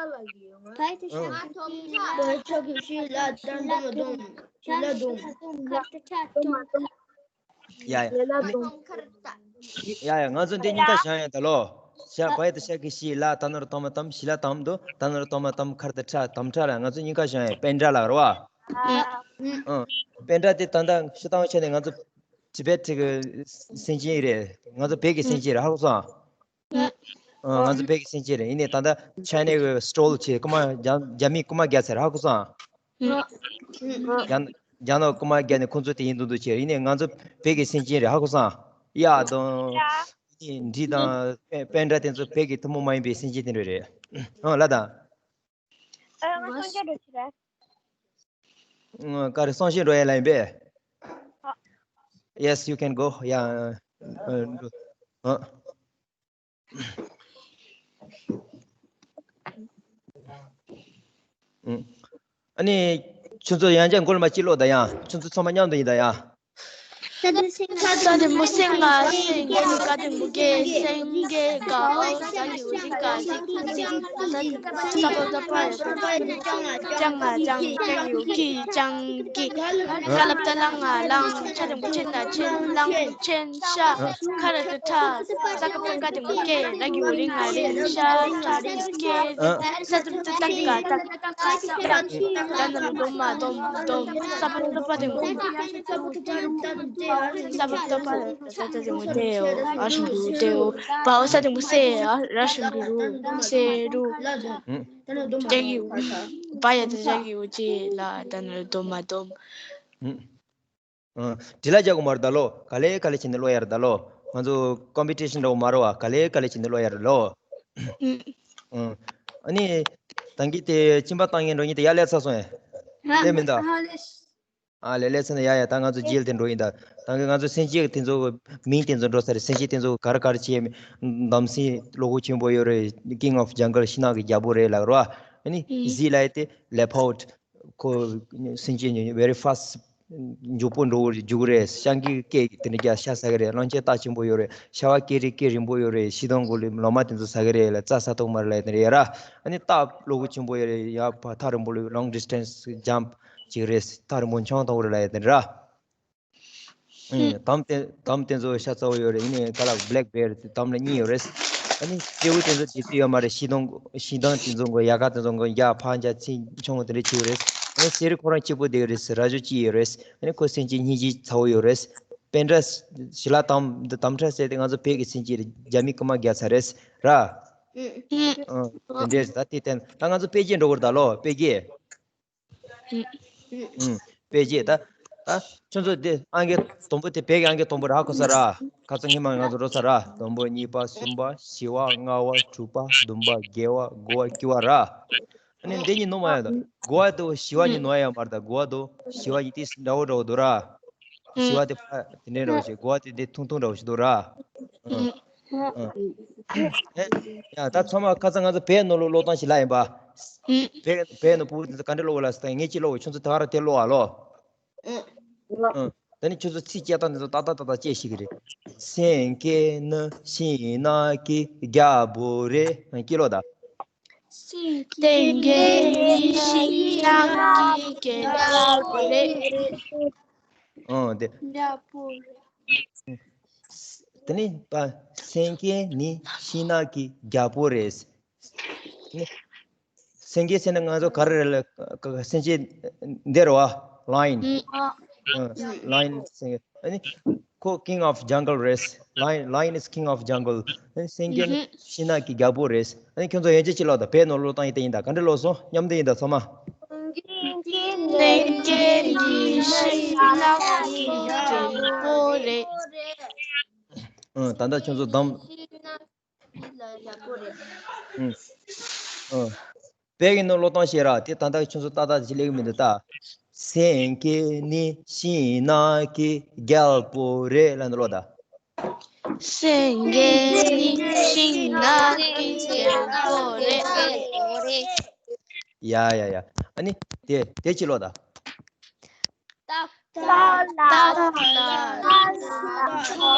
ཕ་ཡི་ཏི་ཤ་ཨང་། ཁི་ཤི་ལ་དམ་དམ་དམ་ཤི་ལ་དམ། ཡ་ཡ། ཡ་ཡ། ང་ཚོ་འདི་གཉིས་ཀ་བཞག་ཡ་ད་ལོ། ཤ་བ་ཡ་ད་ཤ་གི་ཤི་ལ་ད་ན་རོ་ཏོ་མ་དམ་ཤི་ལ་དམ་དོ་ད་ན་རོ་ཏོ་མ་དམ་ཁར་ད་ཁྲ་དམ་ཁྲ་ལ་ང་ཚོ་གཉིས་ཀ་བཞག་ཡ་པེན་ཌ་ལ་རོ་བ། ཨ། པེན་ཌ་དེ་ད་ལྟ་ཤི་ཏང་ཆ་ནས་ང་ཚོ་ཊི་བེ་ཊི་གི་སེམས་ཅན་རེད། ང་ཚོ་བོད་ཀྱི་སེམས་ཅན་རེད། ཧ་གོ་སོང་ཨ། ང་ཚོ་བོད་ཀྱི་སེམས་ཅན་རེད། ཡིན་ནའི་ད་ལྟ་ཆའི་ནའི་གི་སི་ཊོལ་བྱས་རྐུ་མ་རྒྱ་རྒྱ་མིས་རྐུ་མ་རྒྱག་ཚར། ཧ་གོ་སོང་ཨ། རྒྱ་རྒྱ་ནག་རྐུ་མ་རྒྱག་ནས་ཁོང་ཚོ་དེ་ཡིན་དུ་འདུག་བྱས། ཡིན་ནའི་ང་ཚོ་བོད་ཀྱི་སེམས་ཅན་རེད། ཧ་གོ་སོང་ཨ། གཡག་དང་འབྲི་དང་པེ་པེན་ཌ་དེ་ཚོ་བོད་ཀྱི་ཐུན་མོང་མ་ཡིན་པའི་སེམས་ཅན་དེ་འདྲ་རེད། ཨང་། ལ་དང་། ཨ། ང་སངས་རྒྱས་འགྲོ་ཆེ་རེད། ཨང་། ག་རེ་སངས་རྒྱས་འགྲོ་ཡ་ལ་ཡིན་པས། ཨ། Yes, you can go. Yeah. ཨ། ཨ། ཨ་ནི་ཁྱོད་ཚོ་ཡང་བསྐྱར་མགོ་ལ་མ་གཅིག་ཀློག་ད་ཡ། ཁྱོད་ཚོ་ཚང་མ་མཉམ་དུ་ཡིན་ད་ཡ། ས་དེ་མོ་སེང་ང་སེང་གེ་ནི་ཀ་དེ་མོ་གེ་སེང་གེ་ག་ཨོ་ས་གི་འུ་ཞི་ཀ་ཞི་ཀུ་ཞི་ས་དེ་ས་པ་ས་པ་ཡ་ས་ཅང་ང་ཅང་ཅང་ཡུ་ཀི་ཅང་ཀི། ཀ་ལ་པ་ཏ་ལ་ང་ལང་། ཆ་དེ་མོ་ཆེན་ན་ཆེན་ལང་ཆེན་ཤ། ཁ་ར་ཏ་ཁྲ། ས་ཀ་པ་ཀ་དེ་མོ་ཀེ། ར་གི་འོ་རི་ང་རིང་། ཤ་ཁྲ་རིང་ཀེ། ས་ཏ་ཏ་ཏ་ཀ་ཏ་ཀ་ས་པ། ད་ན་རུ་དོ་མ་དོམ་དོམ། ས་པ་ཏ་པ་དེ་མོ་ཀེ། ས་པ་ཏ་པ་ས་ཏ་དེ་མོ་ཏེ་ཡོ། ཨ་ཤུ་རུ་ཏེ་ཡོ། བ་འོ་ས་དེ་མོ་སེ། ཨ་ར་ཤུ་རུ་རུ་སེ་རུ། ཏེ་གི་འོ། བ་ཡ་ཏ་ཞ་གི་འོ་ཅེ་ལ། ད་ན་རུ་དོ་མ་དོམ། ཨ། དྲི་ལ་རྒྱག་གོ་མ་རེད་ད་ལོ། ག་ལེ་ག་ལེ་བྱས་ནས་ཀློག་ཡ་རེད་ད་ལོ། ང་ཚོ་ཀོམ་པི་ཊི་ཤན་འདྲ་བོ་མ་རེད་བ། ག་ལེ་ག་ལེ་བྱས་ནས་ཀློག་ཡ་རེད་ལོ། ཨ་ནི་ད་གིན་དེ་གཅིན་པ་བཏང་མཁན་འགྲོ་མཁན་དེ་ཡར་སླེབས་ཚར་སོང་ཡ། སླེབས་མིན་ད། ཨ་ལེ་སླེབས་ཚར་ན་ཡ་ཡ། ད་ང་ཚོ་རྗེས་ལ་དེ་འགྲོ་ཡིན་ད། ད་གིན་ང་ཚོ་སེམས་ཅན་དེ་ཚོ་མིང་དེ་ཚོ་འགྲོ་ཚར་རེད། སེམས་ཅན་དེ་ཚོ་ག་རེ་ག་རེ་བྱས། འདམ་སེང་བློ་ཁོག་ཆེན་པོ་ཡོད་རེད། King of Jungle ཤིང་ནགས་ཀྱི་རྒྱལ་པོ་རེད་ལབ་རོ། ཨ་ནི་ཟི་ལབ་ཡ་དེ་ལེ་པར་ཌི། ཁོ་སེམས་ཅན་very fast མགྱོགས་པོ་འགྲོ་རྒྱུག་རེད། སྤྱང་ཀི་སྐད་དེ་འདྲ་རྒྱག་ཤ་ཟ་གི་རེད། གླང་ཆེན་རྟགས་ཆེན་པོ་ཡོད་རེད། ཤ་བ་སྐེ་རིང་སྐེ་རིང་པོ་ཡོད་རེད། ཤིང་སྡོང་གི་ལོ་མ་དེ་ཚོ་ཟ་གི་རེད་ལ། རྩྭ་ཟ་ཐུབ་མ་རེད་ལབ་ཡ་དེ་འདྲ་ཡོད་ར། ཨ་ནི་སྟག་བློ་ཁོག་ཆེན་པོ་ཡོད་རེད། ཡ་ཕར་ཐག་རིང་པོ་ལ་long distance jump བྱེད་ཀྱི་རེད། ཐག་རིང་པོ་མཆོང་གཏོང་གི་རེད་ལབ་ཡ་དེ་འདྲ་ར། ཨུམ། དམ་དེ་དམ་དེ་ཚོ་ཤ་ཚ་བོ་ཡོད་རེད། ཡིན་ནའི་ག་ལ་black bear དེ་དམ་ལ་གཉིས་ཡོད་རེད། ཨ་ནི་སྤྲེའུ་དེ་ཚོ་དེ་ཚོ་ཡོད་མ་རེད། ཤིང་སྡོང་ཤིང་སྡོང་དེ་ཚོ་མགོ་ཡལ་ག་དེ་ཚོ་མགོ་ཡར་ཕར་འཇག་ཚིག་མཆོང་དེ་འདྲ་བྱེད་ཀྱི་རེད། ཨ་ནི་གསེར་ཁོ་རང་གཅིག་པོ་བསྡད་ཀྱི་རེད། རྭ་ཅོ་གཅིག་ཡོད་རེད། ཨ་ནི་ཁོ་སེམས་ཅན་སྙིང་རྗེ་ཚ་བོ་ཡོད་རེད། པེན་ཌ་ཞི་ལ་དམ་འདི་དམ་ཁྲ་ཟེར་དེ་ང་ཚོ་བོད་ཀྱི་སེམས་ཅན་རེད། རྒྱ་མི་རྐུ་མ་རྒྱག་ཚར་རེད་ར། ཨུམ། ཨ་དེ་འདྲས་ད་དེ་བསྟན་ད་ང་ཚོ་དཔེ་རྒྱན་འགྲོ་དགོས་རེད་ད་ལོ། དཔེ་རྒྱན། ཨུམ། དཔེ་རྒྱན་ད། ད་ཁྱོད་ཚོ་དེ་ཨང་ཀི་དུམ་བུ་དེ་བོད་ཀྱི་ཨང་ཀི་དུམ་བུ་ར་ཧ་གོ་ས་ར། ཁ་སང་ཉི་མ་ང་ཚོ་འགྲོ་ས་ར། དང་པོ་གཉིས་པ་གསུམ་པ་བཞི་པ་ལྔ་པ་དྲུག་པ་བདུན་པ་བརྒྱད་པ་དགུ་པ་བཅུ་པ་ར། ཨ་ནི་འདི་གཉིས་ནོར་མ་ཡོང་ད། དགུ་པ་དང་བཞི་པ་གཉིས་ནོར་ཡ་ཡོད་མ་རེད་ད། དགུ་པ་དང་བཞི་པ་གཉིས་ཏིས་འདྲ་བོ་འདྲ་བོ་འདུག་ར། བཞི་པ་དེ་ཕ་དེ་འདྲའི་འདྲ་བོ་ཞིག་དགུ་པ་དེ་དེ་ཐུང་ཐུང་འདྲ་བོ་ཞིག་འདུག་ར། ཨ། ཨ། ཨེ། ཡ་ད་ཚང་མ་ཁ་སང་ང་ཚོ་བོད་ནང་ལོགས་ཀློག་སྟངས་ཤིག་ལབ་ཡིན་པ། བོད་བོད་ནང་བུ་དེ་ཚོ་ག་འདྲ་ཀློག་ལ་ཟེར་ད་ངས་ཅིག་ཀློག་ཁྱོད་ཚོ་ད་ག་རང་དེ་ཀློག་ཨ་ལོ། ཨ། ད་ནི་ཁྱོད་ཚོ་ཚིག་སྐྱེལ་སྟངས་དེ་ཚོ་ཏག་ཏག་ཏག་ཏག་སྐྱེལ་ཤེས་ཀྱི་རེད། སེང་གེ་ནི་ཤིང་ནགས་ཀྱི་རྒྱལ་པོ་རེད། ཨ། ཀློག་ད། སེང་གེ་ནི་ཤིང་ནགས་ཀྱི་རྒྱལ་པོ་རེད། ཨོ་དེ། རྒྱལ་པོ་རེད། དེ་ནི་པ། སེང་གེ་ནི་ཤིང་ནགས་ཀྱི་རྒྱལ་པོ་རེད། ནི། སེང་གེ་ཟེར་ན་ང་ཚོ་ག་རེ་རེད་ལ་ཀ་ཀ་སེང་ཅེ་འདི་རེད་བ། Lion། ཨ། Lion སེང་གེ་ཨ་ནི། ཁོ་King of Jungle རེད། Lion, lion is king of jungle. ཨ་ནི་སེང་གེ་ནི་ཤིང་ནགས་ཀྱི་རྒྱལ་པོ་རེད། ཨ་ནི་ཁྱོད་ཚོ་ཡན་ཆད་ཅིག་ལ་ད་བོད་ནང་ཀློག་སྟངས་ཡིན་ད་ཡིན་ད་ག་འདྲ་ཀློག་སོང་། མཉམ་དུ་ཡིན་ད་ཚང་མ། སེང་གེ་ནི་ཤིང་ནགས་ཀྱི་རྒྱལ་པོ་རེད། ཨ། ད་ལྟ་ཁྱོད་ཚོ་གདམ། ཨ། བོད་ཀྱི་ནང་ཀློག་སྟངས་བཤད་ར། དེ་ད་ལྟ་ཁྱོད་ཚོ་ཏག་ཏག་ཅིག་ལེགས་མི་འདུག་ད། སེང་གེ་ནི་ཤིང་ནགས་ཀྱི་རྒྱལ་པོ་རེད་ལབ་འདུག་ལོ་ད། སེང་གེ་ནི་ཤིང་ནགས་ཀྱི་རྒྱལ་པོ་རེད། ཡ་ཡ་ཡ། ཨ་ནི་དེ་དེ་ཅི་ལོ་ད། སྟག་ལ་ཆུང་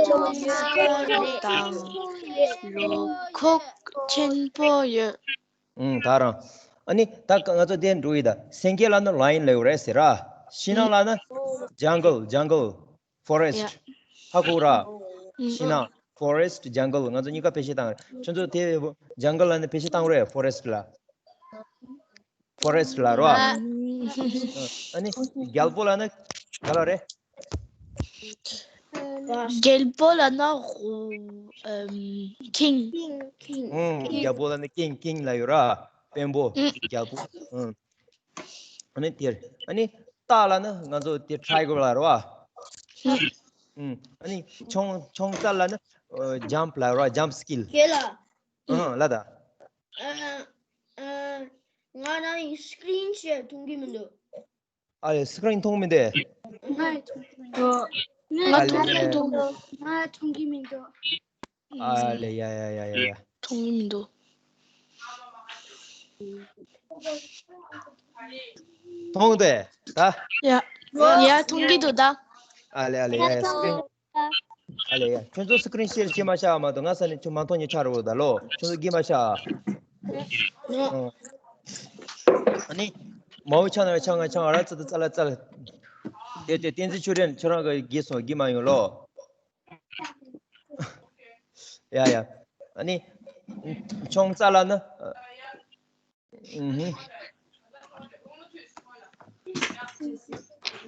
ཆུང་དང་ལོ་ཁོག་ཆེན་པོ་ཡོད། ཨུམ། ད་རང་། ཨ་ནི་ད་ང་ཚོ་དེ་འགྲོ་ཡི་ད། སེང་གེ་ལ་ནི་ལ་ཡོན་ལབ་ཡོད་རེད་ཟེར་ར། ཤིང་ནགས་ལ་ནི་ཇང་གལ། ཇང་གལ། ཕོ་རེ་སི་ཊི། ཧ་གོ་ར། ཤིང་ནགས། ཕོ་རེ་སི་ཊི། ཇང་གལ། ང་ཚོ་གཉིས་ཀ་བེད་སྤྱོད་བཏང་། ཁྱོད་ཚོ་དེ་ཇང་གལ་ལ་ནི་བེད་སྤྱོད་བཏང་རེད། ཕོ་རེ་སི་ཊི་ལ། ཕོ་རེ་སི་ཊི་ལ་རོ། ཨ་ནི་རྒྱལ་པོ་ལ་ནི་ག་ལ་རེད། རྒྱལ་པོ་ལ་ན་ཧོ། ཨམ། ཁིང་། ཨུམ། རྒྱལ་པོ་ལ་ནི་ཀིང་། ཀིང་ལ་ཡོད་ར། དཔོན་པོ། རྒྱལ་པོ། ཨུམ། ཨ་ནི་དེར། ཨ་ནི་སྟག་ལ་ནི་ང་ཚོ་དེ་ཊའི་གར་ལ་ར་བ། ཨུམ། ཨ་ནི་མཆོང་མཆོང་རྩལ་ལ་ནི་ཇམ་པ་ལ་ར་བ། ཇམ་སི་ཀིལ། ཁྱེད་ལ། ཨུམ། ལ་ད། ཨ། ཨ། ང་རང་ཡི་སི་ཀི་རིན་ཤེར་མཐོང་གི་མི་འདུག་ཨ་ལེ། སི་ཀི་རིན་མཐོང་མི་འདུག་ང་མཐོང་གི་མི་འདུག་ང་མཐོང་གི་མི་འདུག་ང་མཐོང་གི་མི་འདུག་ཨ་ལེ། ཡ་ཡ་ཡ་ཡ་ཡ། མཐོང་གི་མི་འདུག་མཐོང་དེ་ད། ཡ། ཡ། མཐོང་གི་འདུག་ད། ཨ་ལེ། ཨ་ལེ། ཡ་ཡ། སི་ཀི་རིན། ཨ་ལེ། ཡ། ཁྱོད་ཚོ་སི་ཀི་རིན་ཤེར་བྱེད་མ་བྱ་མ་གཏོགས། ང་ས་ནས་ཁྱོད་མ་མཐོང་ཉེ་ཆ་རོ་ད་ལོ། ཁྱོད་ཚོ་གི་མ་བྱ། ཨ་ནི་མའོ་ཆ་ན་ཆ་ང་ཆ་ང་ར་ཙི་ཙི་ཙ་ལ་ཙ་ལ། དེ་དེ་བསྟན་འཛིན་ཆོས་སྒྲོན་ཁྱོད་རང་གི་གི་སོང་གི་མ་ཡོང་ལོ། ཡ་ཡ། ཨ་ནི་མཆོང་རྩལ་ལ་ནི། ཨུ་ཧུ།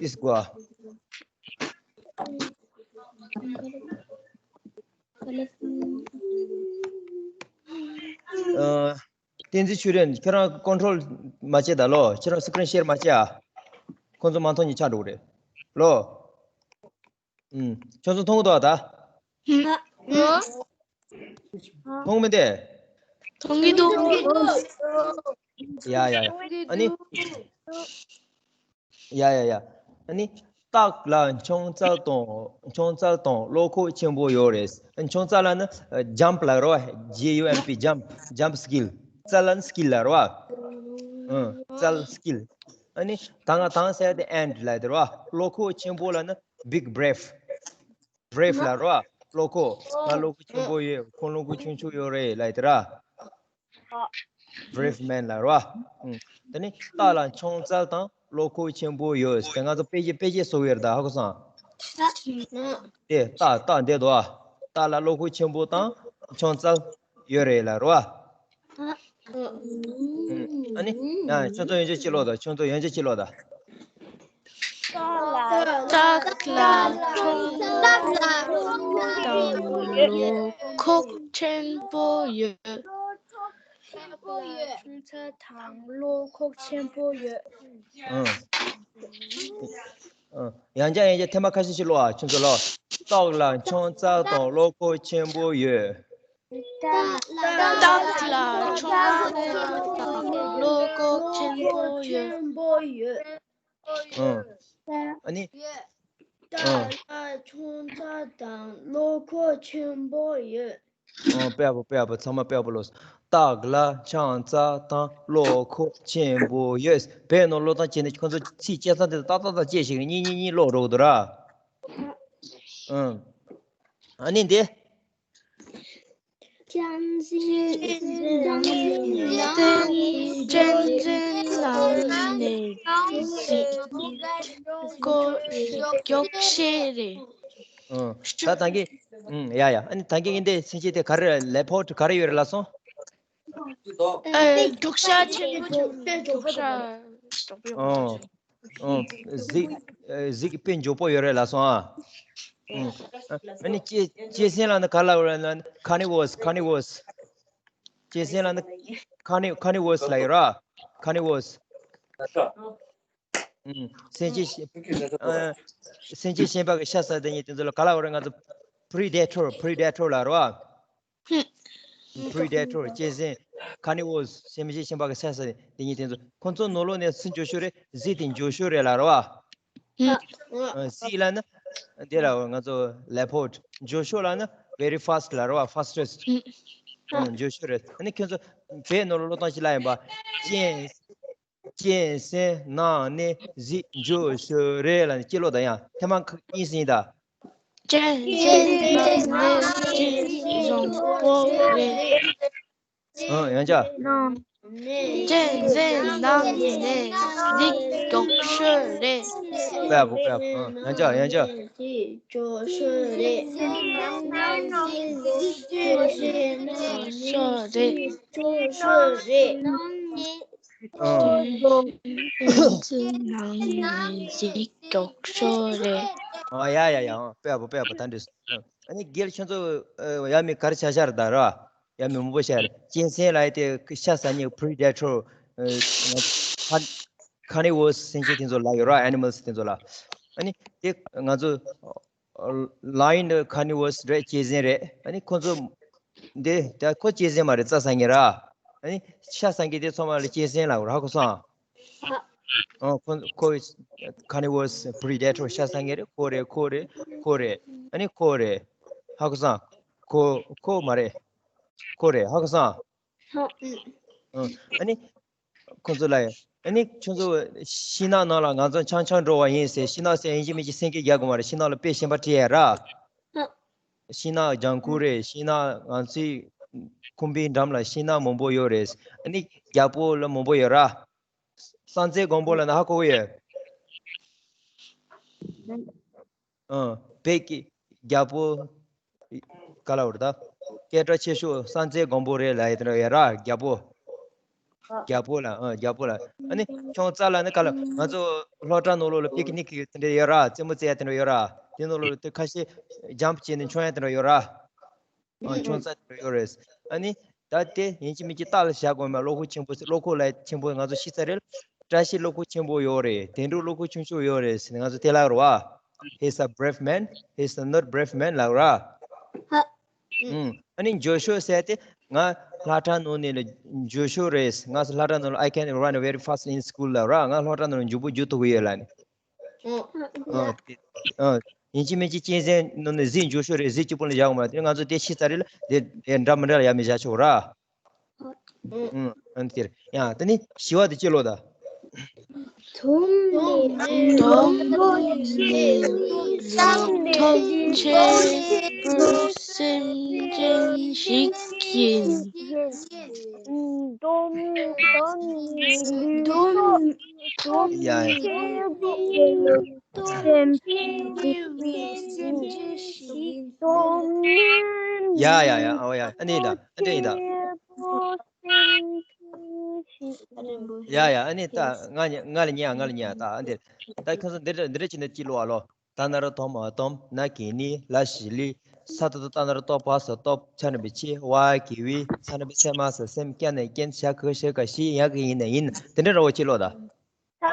ཨིས་ཀོ། ཨ། བསྟན་འཛིན་ཆོས་སྒྲོན། ཁྱེད་རང་ཀོན་ཊོལ་མ་བྱེད་ད་ལོ། ཁྱེད་རང་སི་ཀི་རིན་ཤེར་མ་བྱེད་ཨ། ཁོང་ཚོ་མ་མཐོང་ཉེ་ཆ་འགྲོ་གི་རེད་ལོ། ཨུམ། ཁྱོད་ཚོ་མཐོང་གི་འདུག་ཨ་ད། ཨ། མཐོང་མི་འདུག་མཐོང་གི་འདུག་ཡ་ཡ་ཡ། ཨ་ནི། ཡ་ཡ་ཡ། ཨ་ནི། སྟག་ལ་མཆོང་རྩལ་དང་མཆོང་རྩལ་དང་བློ་ཁོག་ཆེན་པོ་ཡོད་རེད། མཆོང་རྩལ་ལ་ནི་ཇམ་པ་ལ་རོ། ཇེ་ཡུ་ཨེམ་པི། ཇམ་པ། ཇམ་པ་སི་ཀིལ། རྩལ་ལ་ནི་སི་ཀིལ་ལ་རོ། ཨ། རྩལ་སི་ཀིལ། ཨ་ནི་ད་ང་དང་ཟེར་དེ་ཨེན་ཌི་ལ་དེ་རོ། བློ་ཁོག་ཆེན་པོ་ལ་ནི་བིག་བྷེ་རེབ། བྷེ་རེབ་ལ་རོ། བློ་ཁོག་ང་བློ་ཁོག་ཆེན་པོ་ཡོད། ཁོང་བློ་ཁོག་ཆུང་ཆུང་ཡོད་རེད་ལབ་དེ་ར། བྷེ་རེབ་མེན་ལ་རོ། ཨུམ། དེ་ནི་སྟག་ལ་མཆོང་རྩལ་དང་བློ་ཁོག་ཆེན་པོ་ཡོད། དེ་ང་ཚོ་དཔེ་ཆ་དཔེ་ཆ་བཟོ་ཡོད་རེད་ད། ཧ་གོ་སོང་། དེ་སྟག་སྟག་འདི་འདུག་ཨ། སྟག་ལ་བློ་ཁོག་ཆེན་པོ་དང་མཆོང་རྩལ་ཡོད་རེད་ལ་རོ། ཨ་ནི། ཡང་ཁྱོད་ཚོ་ཡོན་ཆབ་ཅི་ལོ་ད། ཁྱོད་ཚོ་ཡོན་ཆབ་ཅི་ལོ་ད། སྟག་ལ་མཆོང་རྩལ་དང་བློ་ཁོག་ཆེན་པོ་ཡོད། ཆེན་པོ་ཡོད། མཆོང་རྩལ་དང་བློ་ཁོག་ཆེན་པོ་ཡོད། ཨང་། ཨང་། ཡང་བསྐྱར་ཡང་བསྐྱར་ཐེངས་མ་ཁ་ཤས་ཤིག་ཀློག་ཨ། ཁྱོད་ཚོ་ཀློག་སྟག་ལ་མཆོང་རྩལ་དང་བློ་ཁོག་ཆེན་པོ་ཡོད། སྟག་ལ་མཆོང་རྩལ་དང་བློ་ཁོག་ཆེན་པོ་ཡོད། ཆེན་པོ་ཡོད། ཨང་། ཨ་ནི། ཡོད། ཨང་། སྟག་ལ་མཆོང་རྩལ་དང་བློ་ཁོག་ཆེན་པོ་ཡོད། ཨང་། དཔེ་ཡག་པོ། དཔེ་ཡག་པོ། ཚང་མ་དཔེ་ཡག་པོ་ཀློག་སྟག་ལ་མཆོང་རྩལ་དང་བློ་ཁོག་ཆེན་པོ་ཡོད། བོད་ནང་ཀློག་སྟངས་བྱས་ནས་ཁོང་ཚོ་ཚིག་བཅད་ཚང་དེ་ཏག་ཏག་ཏག་བཅད་ཤིག་གཉིས་གཉིས་གཉིས་ཀློག་རོགས་འདུག་ར། ཨང་། ཨ་ནི་འདི། བསྟན་འཛིན་ལགས་ནས་སྐོར་མགྱོགས་ཤེས་རེད། ཨང་། ད་ད་གིན། ཨང་། ཡ་ཡ། ཨ་ནི་ད་གིན་འདི་སེམས་ཅན་དེ་ག་རེ་ལེ་ཕོར་ཊི་ག་རེ་ཡོད་རེད་ལབ་སོང་། ཨ། རྒྱུག་ཤར་ཆེན་པོ་ཆེན་པོ། རྒྱུག་ཤར་མགྱོགས་པོ་ཡོད། ཨང་། ཨང་། གཟིག་ཨ། གཟིག་དཔེ་མགྱོགས་པོ་ཡོད་རེད་ལབ་སོང་ཨ། ཨང་། ཨ་ནི་གཅན་གཅན་གཟན་ལ་ནི་ག་ལབ་རེད་ན། ཀར་ནི་ཝོ་རལ། ཀར་ནི་ཝོ་རལ། གཅན་གཟན་ལ་ནི་ཀར་ནི་ཀར་ནི་ཝོ་རལ་ལབ་ཡོད་ར། ཀར་ནི་ཝོ་རལ། ཨང་། སེམས་ཅན་ཤ་ཨ། སེམས་ཅན་གཞན་པ་གི་ཤ་ཟ་དེ་ཉིད་དེ་ཚོ་ལ་ག་ལབ་རེད། ང་ཚོ་པི་རི་ཌེ་ཊོར། པི་རི་ཌེ་ཊོར་ལབ་རེད་བ། པི་རི་ཌེ་ཊོར། གཅན་གཟན། carnivores སེམས་ཅན་གཤིན་པ་གི་ཤ་ཟ་འདི་གཉིས་དེ་ཚོ་ཁོ་ཚོ་ནང་ལོགས་ནས་སུ་འབྱོར་ཤོས་རེད། གཟིག་དེ་འབྱོར་ཤོས་རེད་ལབ་རེད་བ། གཟིག་ལབ་ན་འདི་ལ་ང་ཚོ་leopard འབྱོར་ཤོས་ལབ་ན་very fast ལབ་རེད་བ། fastest འབྱོར་ཤོས་རེད། ཨ་ནི་ཁྱོད་ཚོ་བོད་ནང་ལོགས་ལོ་ཏོག་ཙམ་ལབ་ཡིན་པ། གཅན་གཅན་གཟན་ནགས་གནས་གཟིག་འབྱོར་ཤོས་རེད་ལབ་ནས་ཅི་ལོ་ད་ཡང་ཐེངས་མ་གཉིས་ཟིན་ད། གཅན་གཟན་ནགས་གནས་གཟིག་བཟང་པོ་རེད། ཨ་ཡང་ཅག་གཅན་གཟན་ནགས་གནས་གཟིག་མགྱོགས་ཤོས་རེད། པ་པོ་པ་པོ། ཨ་ཡང་ཅག་ཡང་ཅག་ཤོས་རེད། ཨ་ཡ་ཡ་ཡ། ཨ་པ་པོ་པ་པོ། ད་འདྲི། ཨ་ནི་རྒན་ཁྱོད་ཚོ་ཡ་མི་གར་ཆ་ཤར་ད་ར། ཡ་མི་མང་པོ་ཤར། གཅན་གཟན་ལ་ཡ་དེ་ཤ་ཟ་མཁན་predator carnivores སེམས་ཅན་དེ་ཚོ་ལ་ཡོད་ར། animals དེ་ཚོ་ལ། ཨ་ནི་དེ་ང་ཚོ་lion carnivores རེད། གཅན་གཟན་རེད། ཨ་ནི་ཁོ་ཚོ་འདི་ད་ཁོ་གཅན་གཟན་མ་རེད། རྩྭ་ཟ་མཁན་ར། ཨ་ནི་ཤ་ཟ་མཁན་དེ་ཚང་མ་ལ་གཅན་གཟན་ལ་ཡོད་ར། ཧ་གོ་སོང་ཨ། ཨ་ཁོ་ཁོ་carnivores predator ཤ་ཟ་མཁན་རེད། ཁོ་རེད། ཁོ་རེད། ཁོ་རེད། ཨ་ནི་ཁོ་རེད། ཧ་གོ་སོང་ཨ། ཁོ་ཁོ་མ་རེད། ཁོ་རེད། ཧ་གོ་སོང་ཨ། ཨ་ནི་ཁོ་ཚོ་ལ་ཡ། ཨ་ནི་ཁྱོད་ཚོ་ཤིང་ནགས་ནང་ལ་ང་ཚོ་འཆམ་འཆམ་འགྲོ་བ་ཡིན་ཟེར། ཤིང་ནགས་ཟེར་ཡིན་གཅིག་མིན་གཅིག་སེང་གེ་རྒྱག་དགོས་མ་རེད། ཤིང་ནགས་ལ་དཔེ་གཞན་པ་བྲིས་ཡ་ར། ཤིང་ནགས་ལྗང་ཁུ་རེད། ཤིང་ནགས་ང་ཚོའི་ཁང་པའི་འགྲམ་ལ་ཤིང་ནགས་མང་པོ་ཡོད་རེད། ཨ་ནི་རྒྱལ་པོ་ལ་མང་པོ་ཡོད་ར། སྲང་བཙན་སྒམ་པོ་ལབ་ན་ཧ་གོ་གི་ཡོད། ཨ་བོད་ཀྱི་རྒྱལ་པོ་ག་ལབ་རེད་ད། སྐད་གྲགས་ཆེ་ཤོས་སྲང་བཙན་སྒམ་པོ་རེད་ལབ་ཡ་དེ་འདྲ་ཡོད་ར། རྒྱལ་པོ། རྒྱལ་པོ་ལ། ཨ་རྒྱལ་པོ་ལ། ཨ་ནི་ཁྱུང་རྩ་ལབ་ན་ག་ལ་ང་ཚོ་སློབ་གྲྭ་ནང་ལོགས་ལ་picnic དེ་འདྲ་ཡོད་ར། རྩེད་མོ་རྩེ་ཡ་དེ་འདྲ་ཡོད་ར། དེ་ནང་ལོགས་ལ་དེ་ཁ་ཤས་jump བྱས་ནས་མཆོང་ཡ་དེ་འདྲ་ཡོད་ར། ཨ་ཁྱུང་རྩ་དེ་འདྲ་ཡོད་རེད། ཨ་ནི་ད་དེ་ཡིན་གཅིག་མིན་གཅིག་རྟ་ལ་བཞག་དགོས་མ། གློ་ཁུག་ཆེན་པོ། གློ་ཁུག་ལ་ཆེན་པོ་ང་ཚོ་ཤེས་ཚར་རེད། བཀྲ་ཤིས་གློ་ཁུག་ཆེན་པོ་ཡོད་རེད། དོན་གྲུབ་གློ་ཁུག་ཆུང་ཆུང་ཡོད་རེད་ཟེར་ནས་ང་ཚོ་དེ་ལབ་རེད་བ། He's a brave man, he's a not brave man ལབ་ར། ཨུམ། ཨ་ནི་འབྱོར་ཤོས་ཟེར་དེ་ང་སློབ་གྲྭ་ནང་ནས་ལ་འབྱོར་ཤོས་རེད། ང་སློབ་གྲྭ་ནང་ལ་I can run very fast in school ལབ་ར། ང་སློབ་གྲྭ་ནང་ལ་མགྱོགས་པོ་རྒྱུག་ཐུབ་ཀྱི་ཡོད་ལབ་ནས། ཨ་དེ་ཨ་ཡིན་གཅིག་མིན་གཅིག་གཅན་གཟན་ནང་ནས་གཟིག་འབྱོར་ཤོས་རེད། གཟིག་གཅིག་པོ་ལ་བཞག་དགོས་མ་རེད། དེ་ང་ཚོ་དེ་ཤེས་ཚར་རེད་ལ། དེ་དེ་འདྲ་མི་འདྲ་ལ་ཡ་མི་བཞག་ཆོག་ར། ཨུམ། ཨ་ནི་དེར་ཡང་དེ་ནི་བཞི་བ་དེ་ཅི་ལོ་ད། དོམ་ནི་དོམ་ནི་ལུས་སྟོབས་ཆེ་བའི་སེམས་ཅན་ཞིག་ཡིན། དོམ་དོམ་ནི་ལུས་སྟོབས་ཡ་ཡ། ཆེ་བའི་སེམས་ཅན་ཞིག་ཡིན། དོམ་ནི་ཡ་ཡ་ཡ། ཨོ་ཡ། ཨ་ནི་ད། ཨ་ནི་ད། ཡ་ཡ། ཨ་ནི་ད་ང་ཉ་ང་ལ་ཉན། ང་ལ་ཉན། ད་ཨ་འདིར་ད་ཁྱོད་ཚོ་འདི་འདྲ་འདི་འདྲ་བྱས་ནས་ཅི་ལོ་ཨ་ལོ། ད་ན་རོ་དོ་མ་དོམ། ན་གི་ནི། ལ་ཞི་ལི། ས་ཏོ་ཏོ། ད་ན་རོ་ཏོ། བ་ས་སྟོབས། ཆ་ན་བི་ཆེ། བ་གི་བི། ཚ་ན་བི་ཚེ། མ་ས་སེམས། ཀྱ་ན་རྐྱེན། ཞ་གི་ཞི་ག་ཞི། ཡ་གི་ཡི་ན་ཡིན། དེ་འདྲ་ར་བ་ཅི་ལོ་ད། ད་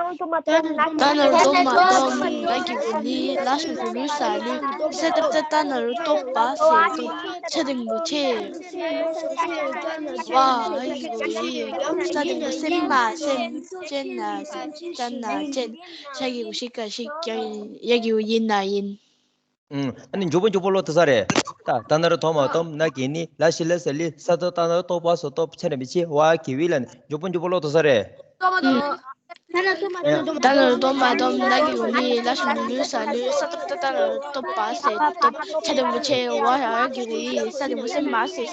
ན་རོ་དོ་མ་དོམ། ན་གི་བི་ལི། ལ་ཞི་ལི་ལུ། ས་ལུ། ས་ཏོ་ཏོ། ད་ན་རོ་ཏོ། བ་ས་ཏོ། ཆ་དེ་མོ་ཆེ། བ་ཡི་གོ་ཡི། ས་དེ་མོ་སེམས། མ་སེམས། ཅན་ན་ཅན་ན་ཅན། ཤ་གི་གུ་ཤི་ཀ་ཤི། ཀྱ་ཡ་གི་གུ་ཡི་ན་ཡིན། ཨུམ། ཨ་ནི་མགྱོགས་པོ་མགྱོགས་པོ་ཀློག་ཐུབ་ས་རེད། ད་ད་ན་རོ་དོ་མ་དོམ། ན་གི་ནི། ལ་ཞི་ལི་ས་ལི། ས་ཏོ། ད་ན་རོ་ཏོ། བ་ས་སྟོབས། ཆ་ན་བི་ཆེ། བ་གི་བི་ལ་ནི་མགྱོགས་པོ་མགྱོགས་པོ་ཀློག་ཐུབ་ས་རེད། ད་ན་རོ་དོ་མ་དོམ། ན་གི་གུ་ནི། ལ་ཞི་ལི་ལུ། ས་ལུ། ས་ཏོ་ཏོ། ད་ན་རོ་ཏོ། བ་ས་སྟོབས། ཆ་དེ་མོ་ཆེ། བ་ཡ་གི་གུ་ཡི། ས་དེ་མོ་སེམས། མ་སེམས།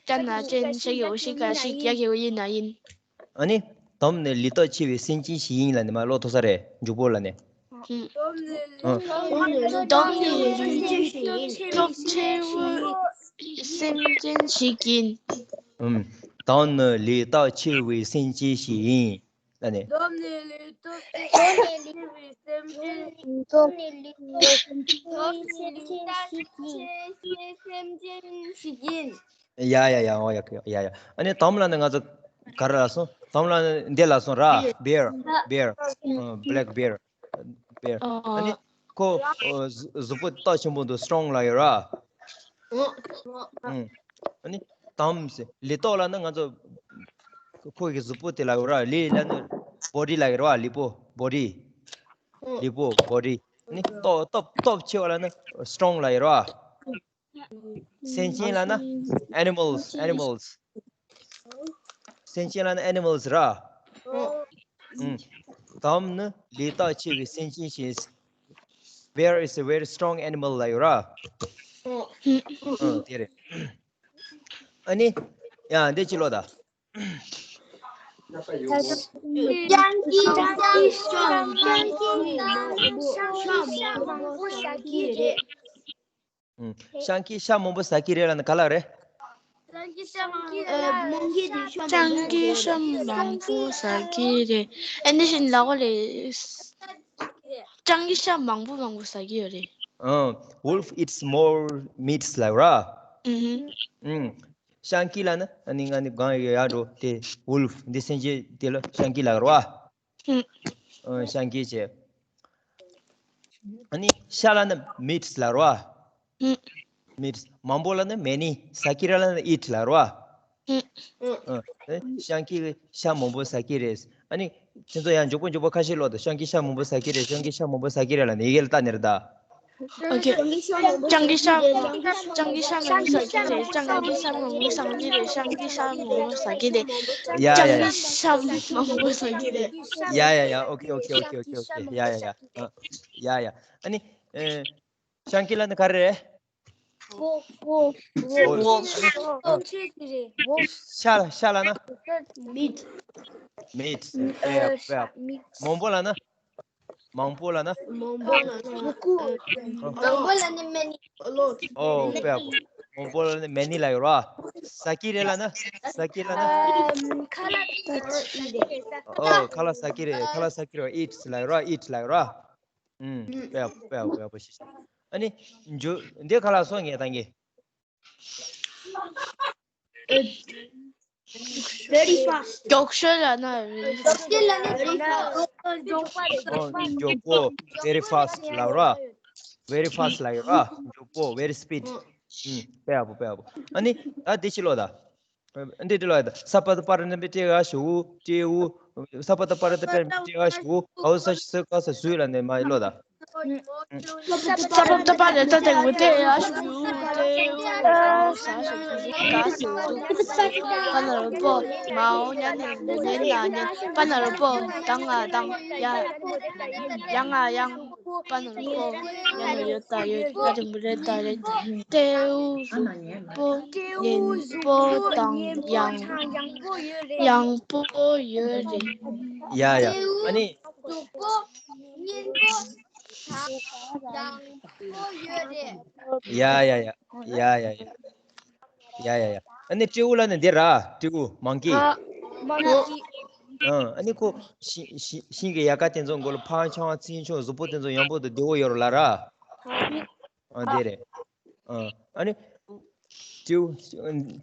ཅན་ན་ཅན། ཤ་གི་གུ་ཤི་ཀ་ཤི། ཀྱ་གི་གུ་ཡི་ན་ཡིན། ཨ་ནི། དོམ་ནི་ལུས་སྟོབས་ཆེ་བའི་སེམས་ཅན་ཞིག་ཡིན་ལབ་ནས་མར་ཀློག་ཐུབ་ས་རེད། མགྱོགས་པོ་ལབ་ནས། ཨ། དོམ་ནི་ལུས་སྟོབས་ཆེ་བའི་སེམས་ཅན་ཞིག་ཡིན། ཨུམ། དོམ་ནི་ལུས་སྟོབས་ཆེ་བའི་སེམས་ཅན་ཞིག་ཡིན་ལབ་ནས། དོམ་ནི་ལུས་སྟོབས་ཆེ་བའི་སེམས་ཅན། དོམ་ནི་ལུས་སྟོབས་ཆེ་བའི་སེམས་ཅན་ཞིག་ཡིན། སེམས་ཅན་ཞིག་ཡིན། ཡ་ཡ་ཡ། ཨོ་ཡ་ཡ་ཡ། ཨ་ནི་དོམ་ལབ་ན་ང་ཚོ་ག་རེ་ལབ་སོང་། དོམ་ལབ་ན་འདི་ལབ་སོང་ར། bear, bear, black bear, bear. ཨ་ནི་ཁོ་གཟུགས་པོ་སྟོབས་ཆེན་པོ་འདུག strong ལབ་ཡོད་ར། ཨ་ནི་ དམ་ཟེར། ལུས་ཏོག་ལབ་ན་ང་ཚོ་ཁོ་གི་གཟུགས་པོ་དེ་ལབ་ཡོད་ར། ལུས་ལབ་ན་བོ་ཌི་ལབ་ཡོད་ར། ལུས་པོ་བོ་ཌི། ལུས་པོ་བོ་ཌི། ནི་སྟོབས་སྟོབས་སྟོབས་ཆེ་བ་ལབ་ན་སི་ཊོང་ལབ་ཡོད་ར། སེམས་ཅན་ལབ་ན་animals, animals. སེམས་ཅན་ལབ་ན་animals ར། ཨུམ། དམ་ནི་ལུས་རྟགས་ཆེ་བའི་སེམས་ཅན་ཞིག Bear is a very strong animal ལབ་ཡོད་ར། ཨུམ། དེ་རེད། ཨ་ནི། ཡ་འདི་ཅི་ལོ་ད། སྤྱང་ཀི་སྤྱང་ཀི་སྤྱང་ཀི་སྤྱང་ཀི་ཤ་མང་པོ་ཟ་གི་རེད། ཨུམ། སྤྱང་ཀི་ཤ་མང་པོ་ཟ་གི་རེད་ལབ་ན་ག་ལ་རེད། སྤྱང་ཀི་ཤ་མང་པོ་ཟ་གི་རེད། ཨ་ནི་བཞིན་ལ་གོ་རེད། སྤྱང་ཀི་ཤ་མང་པོ་མང་པོ་ཟ་གི་ཡོད་རེད། ཨ། Wolf eats more meats ལབ་ར། ཨུམ། ཨུམ། སྤྱང་ཀི་ལབ་ན་ཨ་ནི་ང་ནི་གང་ཡོད་ཡ་འགྲོ་དེ་wolf འདི་སེམས་ཅན་དེ་ལ་སྤྱང་ཀི་ལབ་ར། ཨུམ། ཨ། སྤྱང་ཀི་བྱས། ཨ་ནི་ཤ་ལབ་ན་meats ལབ་ར། ཨུམ། meats མང་པོ་ལབ་ན་many ཟ་གི་རེད་ལབ་ན་eat ལབ་ར། ཨུམ། ཨ། སྤྱང་ཀི་ཤ་མང་པོ་ཟ་གི་རེད། ཨ་ནི་ཁྱེད་ཚོ་ཡང་མགྱོགས་པོ་མགྱོགས་པོ་ཁ་ཤས་ཀློག་དང་། སྤྱང་ཀི་ཤ་མང་པོ་ཟ་གི་རེད། སྤྱང་ཀི་ཤ་མང་པོ་ཟ་གི་རེད་ལབ་ནས་ཡི་གེ་ལ་ལྟ་ནས་རེད་ད། ཨོ་ཁེ། སྤྱང་ཀི་ཤ་མང་པོ་ཟ་གི་རེད། སྤྱང་ཀི་ཤ་མང་པོ་ཟ་གི་རེད། སྤྱང་ཀི་ཤ་མང་པོ་ཟ་གི་རེད། སྤྱང་ཀི་ཤ་མང་པོ་ཟ་གི་རེད། ཡ་ཡ་ཡ། སྤྱང་ཀི་ཤ་མང་པོ་ཟ་གི་རེད། ཡ་ཡ་ཡ། ཨོ་ཁེ་ཨོ་ཁེ་ཨོ་ཁེ་ཨོ་ཁེ། ཡ་ཡ་ཡ། ཨ། ཡ་ཡ། ཨ་ནི། ཨེ། སྤྱང་ཀི་ལབ་ན་ག་རེ་རེད། Wolf, wolf, wolf. ཨོ། ཤ་ལ་ཤ་ལབ་ན། Meat. Meat. ཨེ། ཡ་ཡ། མང་པོ་ལབ་ན། མང་པོ་ལབ་ན། མང་པོ་ལབ་ན། མང་པོ་ལབ་ན་many. ཨོ། དཔེ་ཡག་པོ། མང་པོ་ལབ་ན་many ལབ་ཡོད་ར། ཟ་གི་རེད་ལབ་ན། ཟ་གི་ལབ་ན། ཨོ། ཁ་ལག་ཟ་གི་རེད། ཁ་ལག་ཟ་གི་རེད། eats ལབ་ཡོད་ར། eat ལབ་ཡོད་ར། ཨུམ། དཔེ་ཡག་པོ། དཔེ་ཡག་པོ། དཔེ་ཡག་པོ་ཞིག་ཨ་ནི། འཇུ། འདི་ག་ལ་སོང་ངས་བཏང་གི། Very fast. མགྱོགས་ཤོས་ལབ་ན། མགྱོགས་ཤོས་ལབ་ན་མགྱོགས་པ་རེད། ཨོ། མགྱོགས་པོ། very fast ལབ་ར། very fast ལབ་ཡོད་ར། མགྱོགས་པོ། very speed. ཨུམ། དཔེ་ཡག་པོ། དཔེ་ཡག་པོ། ཨ་ནི་ད་འདི་ཅི་ཀློག་ད། འདི་འདི་ལ་ཡ་ད། ས་པ་ད་པ་ར་ན་པེ་ཏྲེ་ག་ཞུ། ཏྲེ་འུ། ས་པ་ད་པ་ར་ད་པེ་ཏྲེ་ག་ཞུ། འ་ས་ཤ་ས་ཀ་ས་སུ་ལབ་ནས་མ་ཡི་ཀློག་ད། ས་པ་ད་པ་ར་ད་ཏྲེ་འུ་ཏྲེ་ག་ཞུ། ཏྲེ་འུ་འ་ས་ཤ་ས་ཀ་ས་སུ། པ་ན་རོ་པོ། མ་འོ་ཉ་ནི་ཉ་ན་ཉན། པ་ན་རོ་པོ། ད་ང་དང་། ཡ། ཡ་ང་ཡང་། པ་ན་རོ་པོ། ཡ་ན་ཡོ་ད་ཡོད། ད་རི་མུ་རེ་ད་རེད། ཏྲེ་འུ་གཟུགས་པོ་སྙན་པོ་དང་ཡང་ཡང་པོ་ཡོད་རེད། ཡ་ཡ། ཨ་ནི། གཟུགས་པོ་སྙན་པོ་དང་ཡང་པོ་ཡོད་རེད། ཡ་ཡ་ཡ། ཡ་ཡ་ཡ། ཡ་ཡ་ཡ། ཨ་ནི་སྤྲེའུ་ལབ་ནི་འདི་ར། སྤྲེའུ། མང་ཀི། ཨ། མང་ཀི། ཨ། ཨ་ནི་ཁོ་ཤིང་ཤིང་ཤིང་གི་ཡལ་ག་དེ་ཚོ་མགོ་ལ་ཕར་འཕྱང་ཚུར་འཕྱང་གཟུགས་པོ་དེ་ཚོ་ཡང་པོ་དང་བདེ་བོ་ཡོད་རེད་ལབ་ར། ཨ། དེ་རེད། ཨ། ཨ་ནི་སྤྲེའུ།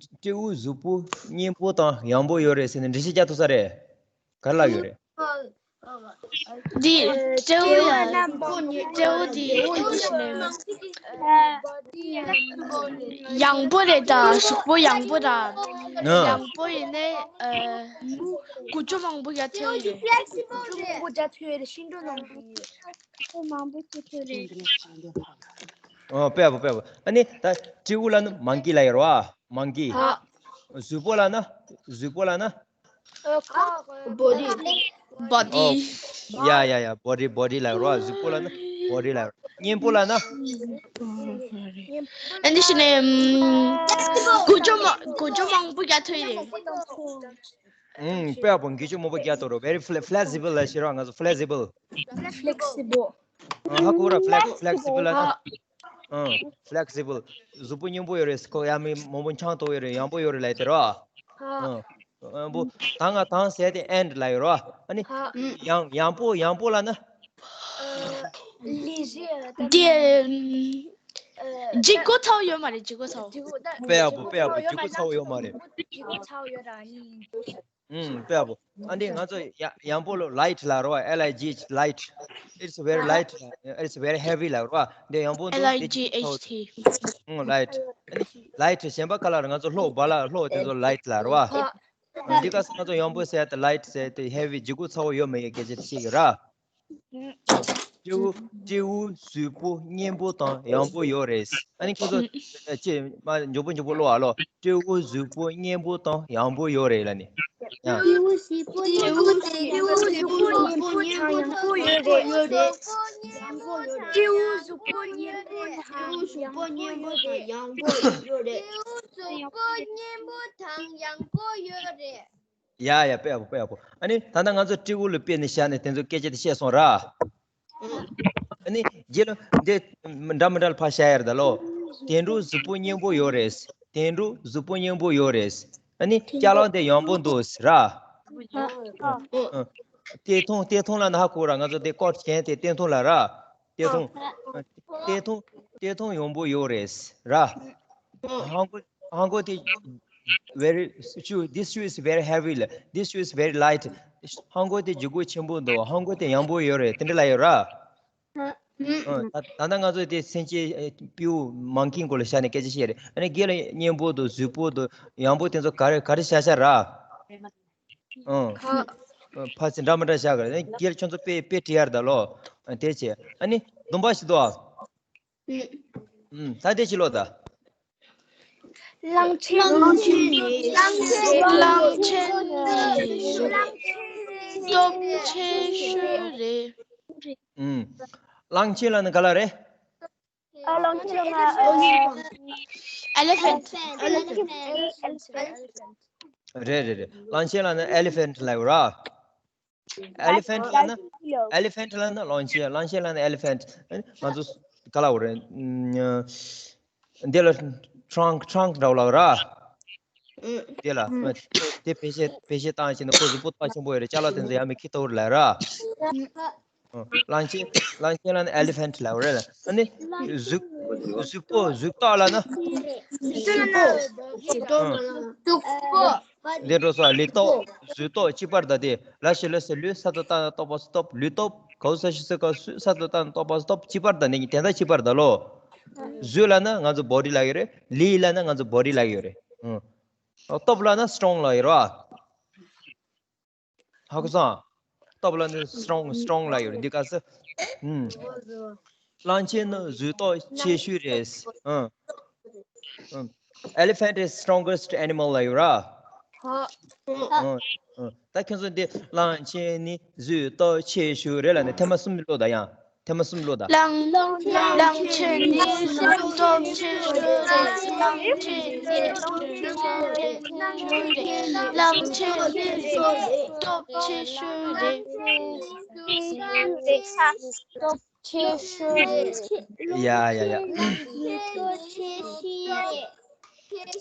སྤྲེའུ་གཟུགས་པོ་སྙན་པོ་དང་ཡང་པོ་ཡོད་རེད་ཟེར་ནས་འགྲེལ་བཤད་རྒྱག་ཐུབ་ས་རེད། ག་རེ་ལབ་ཡོད་རེད། འདི་སྤྲེའུ་ཡ། སྤྲེའུ་འདི་ཡང་པོ་རེད་ད། གཟུགས་པོ་ཡང་པོ་ར། ཨ། ཡང་པོ་ཡིན་ནའི། ཨ། ཀུ་ཅོ་མང་པོ་རྒྱག་ཐུབ་ཡོད་རེད། ཀུ་ཅོ་མང་པོ་རྒྱག་ཐུབ་ཡོད་རེད། ཤིང་སྡོང་མང་པོ་ཡོད་རེད། ཀུ་ཅོ་མང་པོ་བྱེད་ཐུབ་རེད། ཨོ། དཔེ་ཡག་པོ། དཔེ་ཡག་པོ། ཨ་ནི་ད་སྤྲེའུ་ལབ་ན་མང་ཀི་ལབ་ཡོད་རེད་པ། མང་ཀི། ཨ། གཟུགས་པོ་ལབ་ན། གཟུགས་པོ་ལབ་ན། ཨ། ཁ། བོ་ཌི། བོ་ཌི། ཨོ། ཡ་ཡ་ཡ། བོ་ཌི། བོ་ཌི་ལབ་རོ། གཟུགས་པོ་ལབ་ན་བོ་ཌི་ལབ་རོ། སྙན་པོ་ལབ་ན། ཨ་ནི་ཤི་ནས། ཀུ་ཅོ་མ། ཀུ་ཅོ་མང་པོ་རྒྱག་ཐུབ་ཡོད་རེད། ཨུམ། དཔེ་ཡག་པོ། ཀུ་ཅོ་མང་པོ་རྒྱག་ཐུབ་རོ། very fle- flexible ལབ་ཤེས་རོགས། ང་ཚོ་flexible། Flexible། ཨ། ཧ་གོ་ར། flex- flexible ལབ་ན། ཨ། flexible། གཟུགས་པོ་སྙན་པོ་ཡོད་རེད། ཁོ་ཡང་མི་མང་པོ་འཕྱང་ཐུབ་ཡོད་རེད། ཡང་པོ་ཡོད་རེད་ལབ་དེ་རོ། ཨ། ཨ། པོ། ད་ང་དང་ཟེར་དེ་and ལབ་ཡོད་རོ། ཨ་ནི། ཡང་། ཡང་པོ། ཡང་པོ་ལབ་ན། ཨ། ལེ་ཟི་ལབ་ད། དེ། ཨ། ལྗིད་ཁོག་ཚ་པོ་ཡོད་མ་རེད། ལྗིད་ཁོག་ཚ་པོ། ལྗིད་ཁོག་ད། དཔེ་ཡག་པོ། དཔེ་ཡག་པོ། ལྗིད་ཁོག་ཚ་པོ་ཡོད་མ་རེད། ལྗིད་ཁོག་ཚ་པོ་ཡོད་ར་ནི། ཨུམ། དཔེ་ཡག་པོ། ཨ་འདི་ང་ཚོ་ཡ་ཡམ་བུ་ལོ་ལའིཊ་ལབ་རེད་བ། L I G H, light. It's very light. It's very heavy ལབ་རེད་བ། འདི་ཡམ་བུ་འདུག L I G H T. ཨུམ། ལའིཊ། ཨ་ནི་ལའིཊ་གཞན་པ་ག་ལ་རེད། ང་ཚོ་གློག་རྦ་རླབས་གློག་དེ་ཚོ་ལའིཊ་ལབ་རེད་བ། འདི་ག་ས་ང་ཚོ་ཡམ་བུ་ཟེར་ཏེ་ལའིཊ་ཟེར་ཏེ་ཧེ་བི་ལྗིད་ཁོག་ཚ་བོ་ཡོད་མེད་ཀྱི་སྐད་ཆ་དེ་བཤད་ཀྱི་ར། སྤྲེའུ། སྤྲེའུ་གཟུགས་པོ་མཉེན་པོ་དང་ཡང་པོ་ཡོད་རེད། ཨ་ནི་ཁོ་ཚོ་ཨ་ཅེ་མ་མགྱོགས་པོ་མགྱོགས་པོ་ཀློག་ཨ་ལོ། སྤྲེའུ་གཟུགས་པོ་མཉེན་པོ་དང་ཡང་པོ་ཡོད་རེད་ལབ་ནི། ཡང་། སྤྲེའུ་གཟུགས་པོ་མཉེན་པོ་དང་ཡང་པོ་ཡོད་རེད། སྤྲེའུ་གཟུགས་པོ་མཉེན་པོ་དང་ཡང་པོ་ཡོད་རེད། སྤྲེའུ་གཟུགས་པོ་མཉེན་པོ་དང་ཡང་པོ་ཡོད་རེད། སྤྲེའུ་གཟུགས་པོ་མཉེན་པོ་དང་ཡང་པོ་ཡོད་རེད། ཡ་ཡ། དཔེ་ཡག་པོ། དཔེ་ཡག་པོ། ཨ་ནི་ད་ལྟ་ང་ཚོ་སྤྲེའུ་ལ་དཔེ་ནས་བཞག་ནས་དེ་ཚོ་སྐད་ཆ་དེ་བཤད་སོང་ར། ཨ་ནི་རྗེས་ལ་འདི་འདྲ་མི་འདྲ་ལ་ཕར་བཞག་ཡ་རེད་ད་ལོ། དུད་འགྲོ་གཟུགས་པོ་མཉེན་པོ་ཡོད་རེད། དུད་འགྲོ་གཟུགས་པོ་མཉེན་པོ་ཡོད་རེད། ཨ་ནི་ཅ་ལག་དེ་ཡང་པོ་འདུག་ར། ཨ། ཨ། སྟེགས་ཐུང་། སྟེགས་ཐུང་ལབ་ན་ཧ་གོ་ར། ང་ཚོ་དེ་སྐོར་གྱོན་དེ་སྟེགས་ཐུང་ལབ་ར། སྟེགས་ཐུང་། སྟེགས་ཐུང་། སྟེགས་ཐུང་ཡང་པོ་ཡོད་རེད་ར། ཧང་གོ། ཧང་གོ་དེ་very shoe, this shoe is very heavy. This shoe is very light. ཧང་གོ་དེ་ལྗིད་ཁོག་ཆེན་པོ་འདུག་ཧང་གོ་དེ་ཡང་པོ་ཡོད་རེད། དེ་འདྲ་ལབ་ཡོད་ར། ཨ། ད་ད་ལྟ་ང་ཚོ་དེ་སེམས་ཅན་ཨ་སྤྲེའུ་མང་ཀིའི་སྐོར་ལ་བཤད་ནས་སྐད་ཆ་བཤད་རེད། ཨ་ནི་སྒེར་ལ་མཉེན་པོ་འདུག་གཟུགས་པོ་འདུག་ཡང་པོ་དེ་ཚོ་ག་རེ་ག་རེ་བཞག་བཞག་ར། ཨང་། ཁ། ཕ་ཚི་འདྲ་མི་འདྲ་བཞག་གི་རེད། སྒེར་ཁྱོད་ཚོ་དཔེ་དཔེ་བྲིས་ཡར་ད་ལོ། དེ་བྱས། ཨ་ནི་སྡོམ་པ་ཞིག་འདུག་ཨ། ཨུམ། ད་དེ་ཅི་ལོ་ད། གླང་ཆེན་ནི། གླང་ཆེན་ནི། གླང་ཆེན་ནི། སྟོབས་ཆེ་ཤོས་རེད། ཨུམ། གླང་ཆེན་ལབ་ན་ག་ལ་རེད། ཨ། གླང་ཆེན་ལབ་ན། Elephant. Elephant. རེད་རེད་རེད། གླང་ཆེན་ལབ་ན་elephant ལབ་ཡོད་ར། Elephant ལབ་ན། Elephant ལབ་ན་གླང་ཆེན། གླང་ཆེན་ལབ་ན་elephant། ང་ཚོ་ག་ལ་འོ་རེད། འདི་ལ་trunk, trunk འདྲ་བོ་ལབ་ར། དེ་ལ། དེ་བེད་སྤྱོད་བེད་སྤྱོད་བཏང་བྱས་ན་ཁོ་གཟུགས་པོ་ཐག་ཆེན་པོ་ཡོད་རེད། ཅ་ལག་དེ་ཚོ་ཡར་མར་འཁྱེར་ཐུབ་རེད་ལབ་ར། གླང་ཆེན། གླང་ཆེན་ལབ་ན་elephant ལབ་རེད་ལ། ཨ་ནི་གཟུགས། གཟུགས་པོ། གཟུགས་སྟོབས་ལབ་ན། གཟུགས་པོ། འདི་འགྲོ་སོང་། ལུས་སྟོབས། གཟུགས་སྟོབས་གཅིག་པར་ད་དེ། ལ་ཞེ་ལོ་ས་ལུ། ས་ད་བཏགས་ན་སྟོ་བ་སྟོབས། ལུས་སྟོབས། ག་འོ་ས་ཞེ་ས་ག་གཟུགས། ས་ད་བཏགས་ན་སྟོ་བ་སྟོབས། གཅིག་པར་ད་ནི་དེ་ད་གཅིག་པར་ད་ལོ། གཟུགས་ལབ་ན་ང་ཚོ་body ལབ་ཡོད་རེད། ལུས་ལབ་ན་ང་ཚོ་body ལབ་ཡོད་རེད། ཨང་། སྟོབས་ལབ་ན་strong ལབ་ཡོད་རེད་བ། ཧ་གོ་སོང་། སྟོབས་ལབ་ན་strong, strong ལབ་ཡོད་རེད། འདི་ག་ས། ཨུམ། གླང་ཆེན་ནི་གཟུགས་སྟོབས་ཆེ་ཤོས་རེད། ཨང་། ཨང་། Elephant is strongest animal ལབ་ཡོད་ར། ཧ། ཨང་། ཨང་། ད་ཁྱོད་ཚོ་འདི་གླང་ཆེན་ནི་གཟུགས་སྟོབས་ཆེ་ཤོས་རེད་ལབ་ནས་ཐེངས་མ་གསུམ་ཀློག་ད་ཡང་། ཐེངས་མ་གསུམ་ཀློག་ད། གླང་། གླང་ཆེན་ནི་གཟུགས་སྟོབས་ཆེ་ཤོས་རེད། གླང་ཆེན་ནི་གཟུགས་སྟོབས་ཆེ་ཤོས་རེད། གླང་ཆེན་ནི་གཟུགས་སྟོབས་ཆེ་ཤོས་རེད། ཆེ་ཤོས་རེད། ཡ་ཡ་ཡ།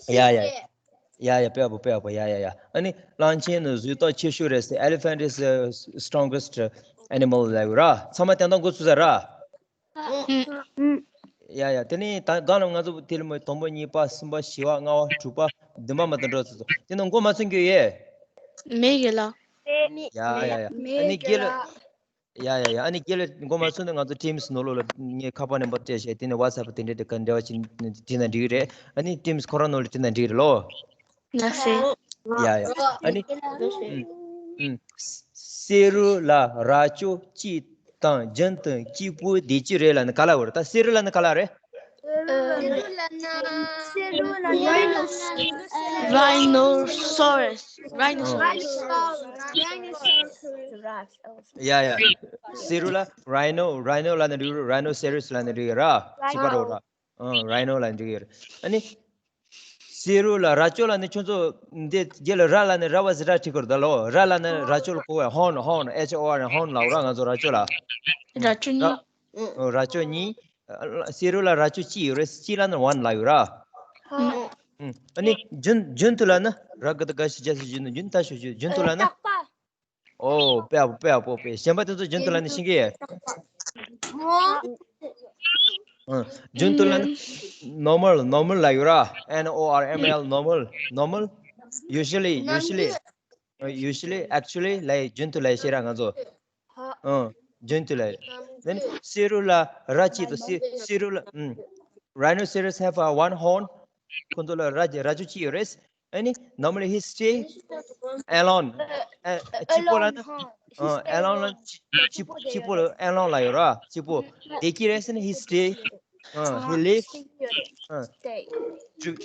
ཡ་ཡ། ཡ་ཡ། དཔེ་ཡག་པོ། དཔེ་ཡག་པོ། ཡ་ཡ་ཡ། ཨ་ནི་གླང་ཆེན་ནི་གཟུགས་སྟོབས་ཆེ་ཤོས་རེད་ཟེར། Elephant is the strongest animal ལབ་ཡོད་ར། ཚང་མ་དེ་འདྲ་གོ་ཚུགས་ས་ར། ཡ་ཡ། དེ་ནས་ད་གང་ལ་ང་ཚོ་དེ་ལ་མོ་དང་པོ་གཉིས་པ་གསུམ་པ་བཞི་པ་ལྔ་པ་དྲུག་པ་བདུན་པ་མ་གཏོགས་འགྲོ་ཚུགས་སོང་། དེ་ནས་མགོ་མ་ཚོས་ཀྱི་ཡོད། མེད་ཀྱི་ལ། ཡ་ཡ་ཡ། ཨ་ནི་རྒན་ལགས། ཡ་ཡ་ཡ། ཨ་ནི་རྒན་ལགས་མགོ་མ་ཚོས་ན་ང་ཚོ་Teams ནང་ལོགས་ལ་ངས་ཁ་པར་ནམ་བར་སྤྲད་བྱས། དེ་ནས་WhatsApp དེ་འདྲས་དེ་ག་འབྲེལ་བ་བྱེད་འབྲེལ་ན་འགྲིག་གི་རེད། ཨ་ནི་Teams ཁོ་རང་ནང་ལ་འབྲེལ་ན་འགྲིག་གི་རེད་ལོ། ན་ཧྥེ། ཡ་ཡ། ཨ་ནི། ཨུམ། ཨུམ། བསེ་རུ་ལ་རྭ་ཅོ་གཅིག་དང་རྒྱུན་དུ་གཅིག་པོ་དེ་ཅི་རེད་ལབ་ན་ག་ལ་བར། ད་བསེ་རུ་ལབ་ན་ག་ལ་རེད། Rhinosaurus. Rhinosaurus. ཡ་ཡ། བསེ་རུ་ལ་rhino, rhino ལབ་ན་འགྲིག་རེད། Rhinoceros ལབ་ན་འགྲིག་ཡོད་ར། གཅིག་པ་རེད་ར། ཨང་། Rhino ལབ་ན་འགྲིག་ཡོད་རེད། ཨ་ནི། བསེ་རུ་ལ་རྭ་ཅོ་ལབ་ན་ཁྱོད་ཚོ་འདི་རྗེས་ལ་ར་ལབ་ན་ར་བ་ཟེར་ར་ཁྲིད་དགོས་རེད་ད་ལོ། ར་ལབ་ན་རྭ་ཅོ་ལ་གོ་བས། Horn, horn, H O R N, horn ལབ་ར། ང་ཚོ་རྭ་ཅོ་ལ། རྭ་ཅོ་གཉིས། རྭ་ཅོ་གཉིས། བསེ་རུ་ལ་རྭ་ཅོ་གཅིག་ཡོད་རེད། གཅིག་ལབ་ན་one ལབ་ཡོད་ར། ཨ་ནི་རྒྱུན་རྒྱུན་དུ་ལབ་ན། ར་ག་བཏགས་རྒ་ཤ་རྒྱ་ཞབས་ཀྱུ་རྒྱུན། རྒྱུན་ད་ཞབས་ཀྱུ་རྒྱུན་དུ་ལབ་ན། ཨོ། དཔེ་ཡག་པོ། དཔེ་ཡག་པོ། དཔེ། གཞན་པ་དེ་ཚོ་རྒྱུན་དུ་ལབ་ན་ཤེས་ཀྱི་ཡོད། ཨང་། རྒྱུན་དུ་ལབ་ན་normal, normal ལབ་ཡོད་ར། N O R M A L, normal, normal. Usually, usually. Usually, actually, like, རྒྱུན་དུ་ལབ་ཤེས་ར་ང་ཚོ། ཨང་། རྒྱུན་དུ་ལབ། Then, སེ་རུ་ལ་ར་གཅིག་དང་སེ་སེ་རུ་ལ། ཨང་། Rhinoceros have a one horn. ཁོ་ཚོ་ལ་ར་ར་ཅོ་གཅིག་ཡོད་རེད། ཨ་ནི། Normally, he stay alone. ཨ། གཅིག་པོ་ལ་ནི། ཨ། alone ལ་གཅིག་གཅིག་གཅིག་པོ་ལ་alone ལ་ཡོད་ར། གཅིག་པོ། བསྡད་ཀྱི་རེད་ཟེར་ན། He stay. ཨ། He live. ཨ།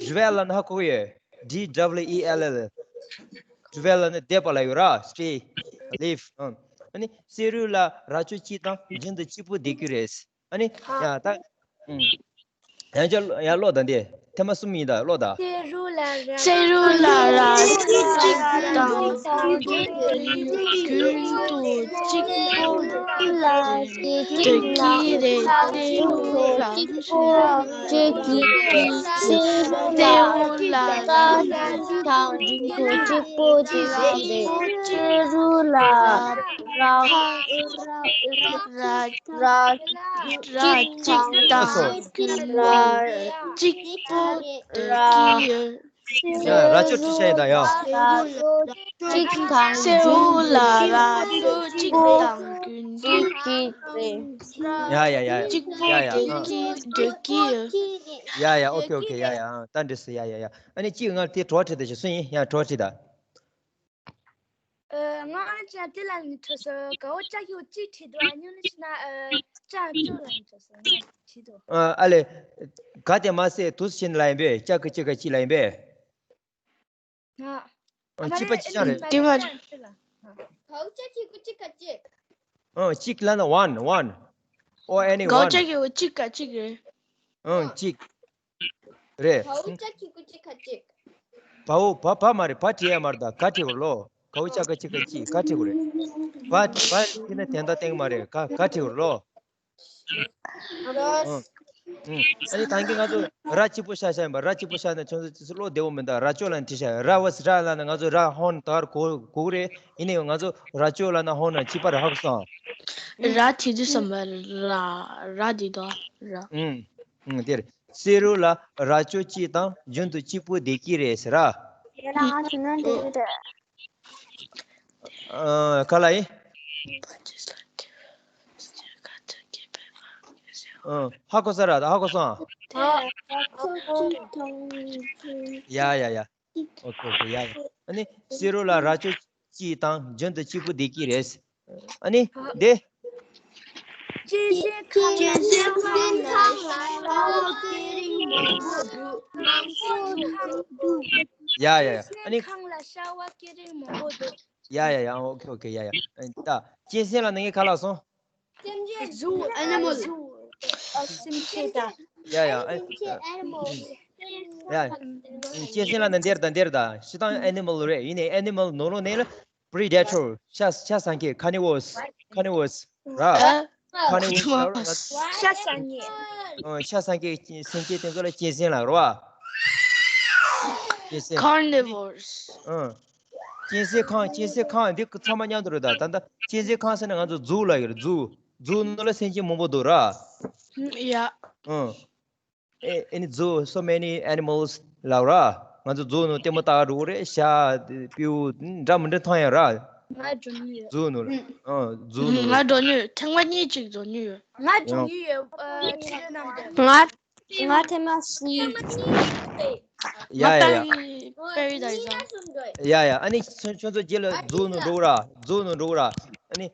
Dwell ལ་ནི་ཧ་གོ་གི་ཡོད། D W E L L. Dwell ལ་ནི་བསྡད་པ་ལ་ཡོད་ར། Stay. Live. ཨ། ཨ་ནི་སེ་རུ་ལ་ར་ཅོ་གཅིག་དང་རྒྱུན་དུ་གཅིག་པོ་བསྡད་ཀྱི་རེད། ཨ་ནི། ཡ་ད། ཨུམ། ཡང་ཅག་ཡ་ཀློག་དང་དེ། ཐེངས་མ་གསུམ་ཡིན་ད། ཀློག་དང་། སེ་རུ་ལ་ར་སེ་རུ་ལ་ར་གཅིག་དང་རྒྱུན་དུ་གཅིག་པོ་བསྡད་ཀྱི་རེད། སེ་རུ་ལ་སེ་རུ་ལ་ར་དང་རྒྱུན་དུ་གཅིག་པོ་བསྡད་ཀྱི་རེད། སེ་རུ་ལ་ར་ར་ར་གཅིག་དང་རྒྱུན་གཅིག་པོ་སྡོད་ཀྱི་ཡོད། ཡ། ར་ཅོ་ཁྲིད་བྱས་ཡིན་ད་ཡ། གཅིག་དང་སེ་རུ་ལ་ར་ཅོ་གཅིག་དང་རྒྱུན་གཅིག་རེད། ཡ་ཡ་ཡ། གཅིག་པོ་ཡ་ཡ། སྡོད་ཀྱི་སྡོད་ཀྱི་ཡོད། ཡ་ཡ། ཨོ་ཁེ་ཨོ་ཁེ། ཡ་ཡ། ཨ། ད་འགྲིག་སོང་། ཡ་ཡ་ཡ། ཨ་ནི་གཅིག་ང་དེ་གྲོགས་ཁྲིད་དེ་ཞིག་སུ་ཡིན། ཡ། གྲོགས་ཁྲིད་ད། ཨ། ང་ཨ་ཅག་དེ་ལ་ནི་ཁྲོ་སོ་གའོ་ཅག་གིས་གཅིག་ཁྲིད་འདུག་ཨ་ཉུ་ནི་ཤི་ན། ཨ། ཅག་ཅོ་ལ་ནི་ཁྲོ་སོ་ང་ཁྲིད་འདུག་ཨ། ཨ་ལེ། ག་དེ་མ་ཟད་དུས་ཕྱིན་ལ་ཡིན་པས། ཅག་གི་གཅིག་ག་གཅིག་ལ་ཡིན་པས། ང་། ཨ། གཅིག་པ་གཅིག་རྐྱང་རེད། དེ་མ་རེད། གའོ་ཅག་གིས་གཅིག་ག་གཅིག་ཨ། གཅིག་ལ་ན་one one or any one. གའོ་ཅག་གིས་གཅིག་ག་གཅིག་རེད། ཨ། གཅིག་རེད། བའོ་ཅག་གིས་གཅིག་ག་གཅིག་བའོ་བ་བ་མ་རེད། བ་བྲིས་ཡ་མ་རེད་ད། ག་བྲིས་དགོས་ལོ། གའོ་ཅག་ག་གཅིག་ག་གཅིག་ག་བྲིས་དགོས་རེད། བ་བ་བྲིས་ན་དོན་དག་སྟེང་མ་རེད། ག་ག་བྲིས་དགོས་ལོ། ཨ། ཨ་ནི་ད་གིན་ང་ཚོ་ར་གཅིག་པོ་བཞག་བཞག་ཡིན་པ། ར་གཅིག་པོ་བཞག་ན་ཁྱོད་ཚོ་ཅི་ཙི་བློ་བདེ་བོ་མི་འདུག་ར་ཅོ་ལ་ནི་ཁྲིད་བཞག་ར་བ་སི་ར་ལ་ན་ང་ཚོ་ར་ཧོན་དར་གོ་གོ་གི་རེད། ཡིན་ནའི་ང་ཚོ་ར་ཅོ་ལ་ན་ཧོན་ན་གཅིག་པ་རེད། ཧ་གོ་སོང་། ར་ཁྲིད་དུས་ཙམ་པ་ར་ར་འདི་དོ་ར། ཨུམ། ཨུམ། དེ་རེད། སེ་རུ་ལ་ར་ཅོ་གཅིག་དང་རྒྱུན་དུ་གཅིག་པོ་བསྡད་ཀྱི་རེད་ཟེར་ར། ཡ་ལ་ང་ཚོ་ན་འདི་རེད། ཨ། ག་ལ་ཡིན། ཨ། ཧ་གོ་ས་ར། ད་ཧ་གོ་སོང་། ཡ་ཡ་ཡ། ཨོ་ཁེ་ཨོ་ཁེ། ཡ་ཡ། ཨ་ནི་སེ་རུ་ལ་ར་ཅོ་གཅིག་དང་རྒྱུན་དུ་གཅིག་པོ་བསྡད་ཀྱི་རེད། ཨ་ནི་འདི། གཅན་གཟན་ཁང་ལ་ཤ་བ་སྐེ་རིང་མང་པོ་འདུག་ཡ་ཡ་ཡ། ཨ་ནི་ཁང་ལ་ཤ་བ་སྐེ་རིང་མང་པོ་འདུག་ཡ་ཡ་ཡ། ཨོ་ཁེ་ཨོ་ཁེ། ཡ་ཡ། ཨ་ནི་ད་གཅན་གཟན་ལ་ནི་ངས་ག་ལབ་སོང་། སེམས་ཅན། Zoo, animal. སེམས་ཅན་དང་། ཡ་ཡ། ཨ། སེམས་ཅན། Animal. ཡ། གཅན་གཟན་ལ་ནི་འདིར་དང་འདིར་དང་། སྤྱིར་བཏང་animal རེད། ཡིན་ནའི་animal ནོར་ལོ་ནས་ལ་predator། ཤ་ཤ་ཟ་མཁན། carnivores, carnivores ར། Carnivores ལ་ར། ཤ་ཟ་མཁན། ཨ། ཤ་ཟ་མཁན་སེམས་ཅན་དེ་ཚོ་ལ་གཅན་གཟན་ལ་ར་བ། གཅན་གཟན། Carnivores. ཨ། གཅན་གཟན་ཁང་། གཅན་གཟན་ཁང་འདི་ཚང་མ་མཉམ་དུ་རེད་ད། ད་ལྟ་གཅན་གཟན་ཁང་ཟེར་ན་ང་ཚོ་ཛུ་ལ་ཡོད་རེད། ཛུ། ཛུ་ནང་ལ་སེམས་ཅན་མང་པོ་འདུག་ར། ཡ། ཨ། ཨེ། ཨེ་ནི་ཛུ། So many animals ལབ་ར། ང་ཚོ་ཛུ་ནང་ལྟད་མོ་ལྟ་འགྲོ་གི་རེད། ཤ་སྤྲེའུ་འདྲ་མི་འདྲ་མཐོང་ཡ་ར། ང་འགྲོ་མྱོང་ཡོད། ཛུ་ནང་ལ། ཨ། ཛུ་ནང་ལ། ང་འགྲོ་མྱོང་ཡོད། ཐེངས་མ་གཉིས་ཅིག་འགྲོ་མྱོང་ཡོད། ང་འགྲོ་མྱོང་ཡོད། ཨ། ཁྱེད་རྣམས་དང་། ང་ང་ཐེངས་མ་གསུམ། ཡ་ཡ་ཡ། པེ་རི་དཱ་ཡིས་ཡ་ཡ། ཨ་ནི་ཁྱོད་ཁྱོད་ཚོ་རྗེས་ལ་ཛུ་ནང་འགྲོ་གི་ར། ཛུ་ནང་འགྲོ་གི་ར། ཨ་ནི་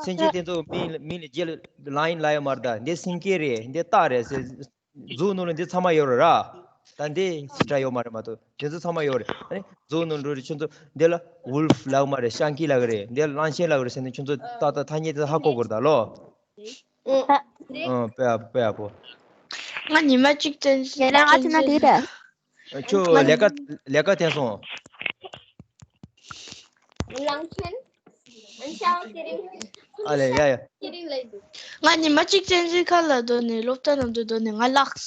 སེམས་ཅན་དེ་ཚོ་མིང་ལ་མིང་ལ་རྗེས་ལ་ལའིན་ལབ་ཡོད་མ་རེད་ད། འདི་སེམས་ཅན་རེད། འདི་སྟག་རེད་ཟེར། ཛུ་ནང་ལ་འདི་ཚང་མ་ཡོད་རེད་ར། ད་འདི་ཞེ་དྲག་ཡོད་མ་རེད་མ་གཏོགས། དེ་ཚོ་ཚང་མ་ཡོད་རེད། ཨ་ནི་ཛུ་ནང་འགྲོ་རེད། ཁྱོད་ཚོ་འདི་ལ་ཝུལ་ཕ་ལབ་ཀྱི་མ་རེད། ཤ་ཀི་ལབ་ཀྱི་རེད། འདི་ལ་གླང་ཆེན་ལབ་ཀྱི་རེད་ཟེར་ནས་ཁྱོད་ཚོ་ཏག་ཏག་ཐ་སྙད་དེ་ཧ་གོ་དགོས་རེད་ད་ལོ། ཨོ། ཨོ། དཔེ་ཡག་པོ། དཔེ་ཡག་པོ། ང་ཉི་མ་གཅིག་བཙན་ཡ་ལ་ང་ཚོ་ན་དེ་རེད། ཁྱོད་ལས་ཀ་ལས་ཀ་འཐེན་སོང་། གླང་ཆེན། ཨ་ལས། ཡ་ཡ། ང་ཉི་མ་གཅིག་བཙན་འཛུལ་ཁ་ལ་སྡོད་ནས་སློབ་གྲྭ་ནང་དུ་སྡོད་ནས་ང་བརླགས།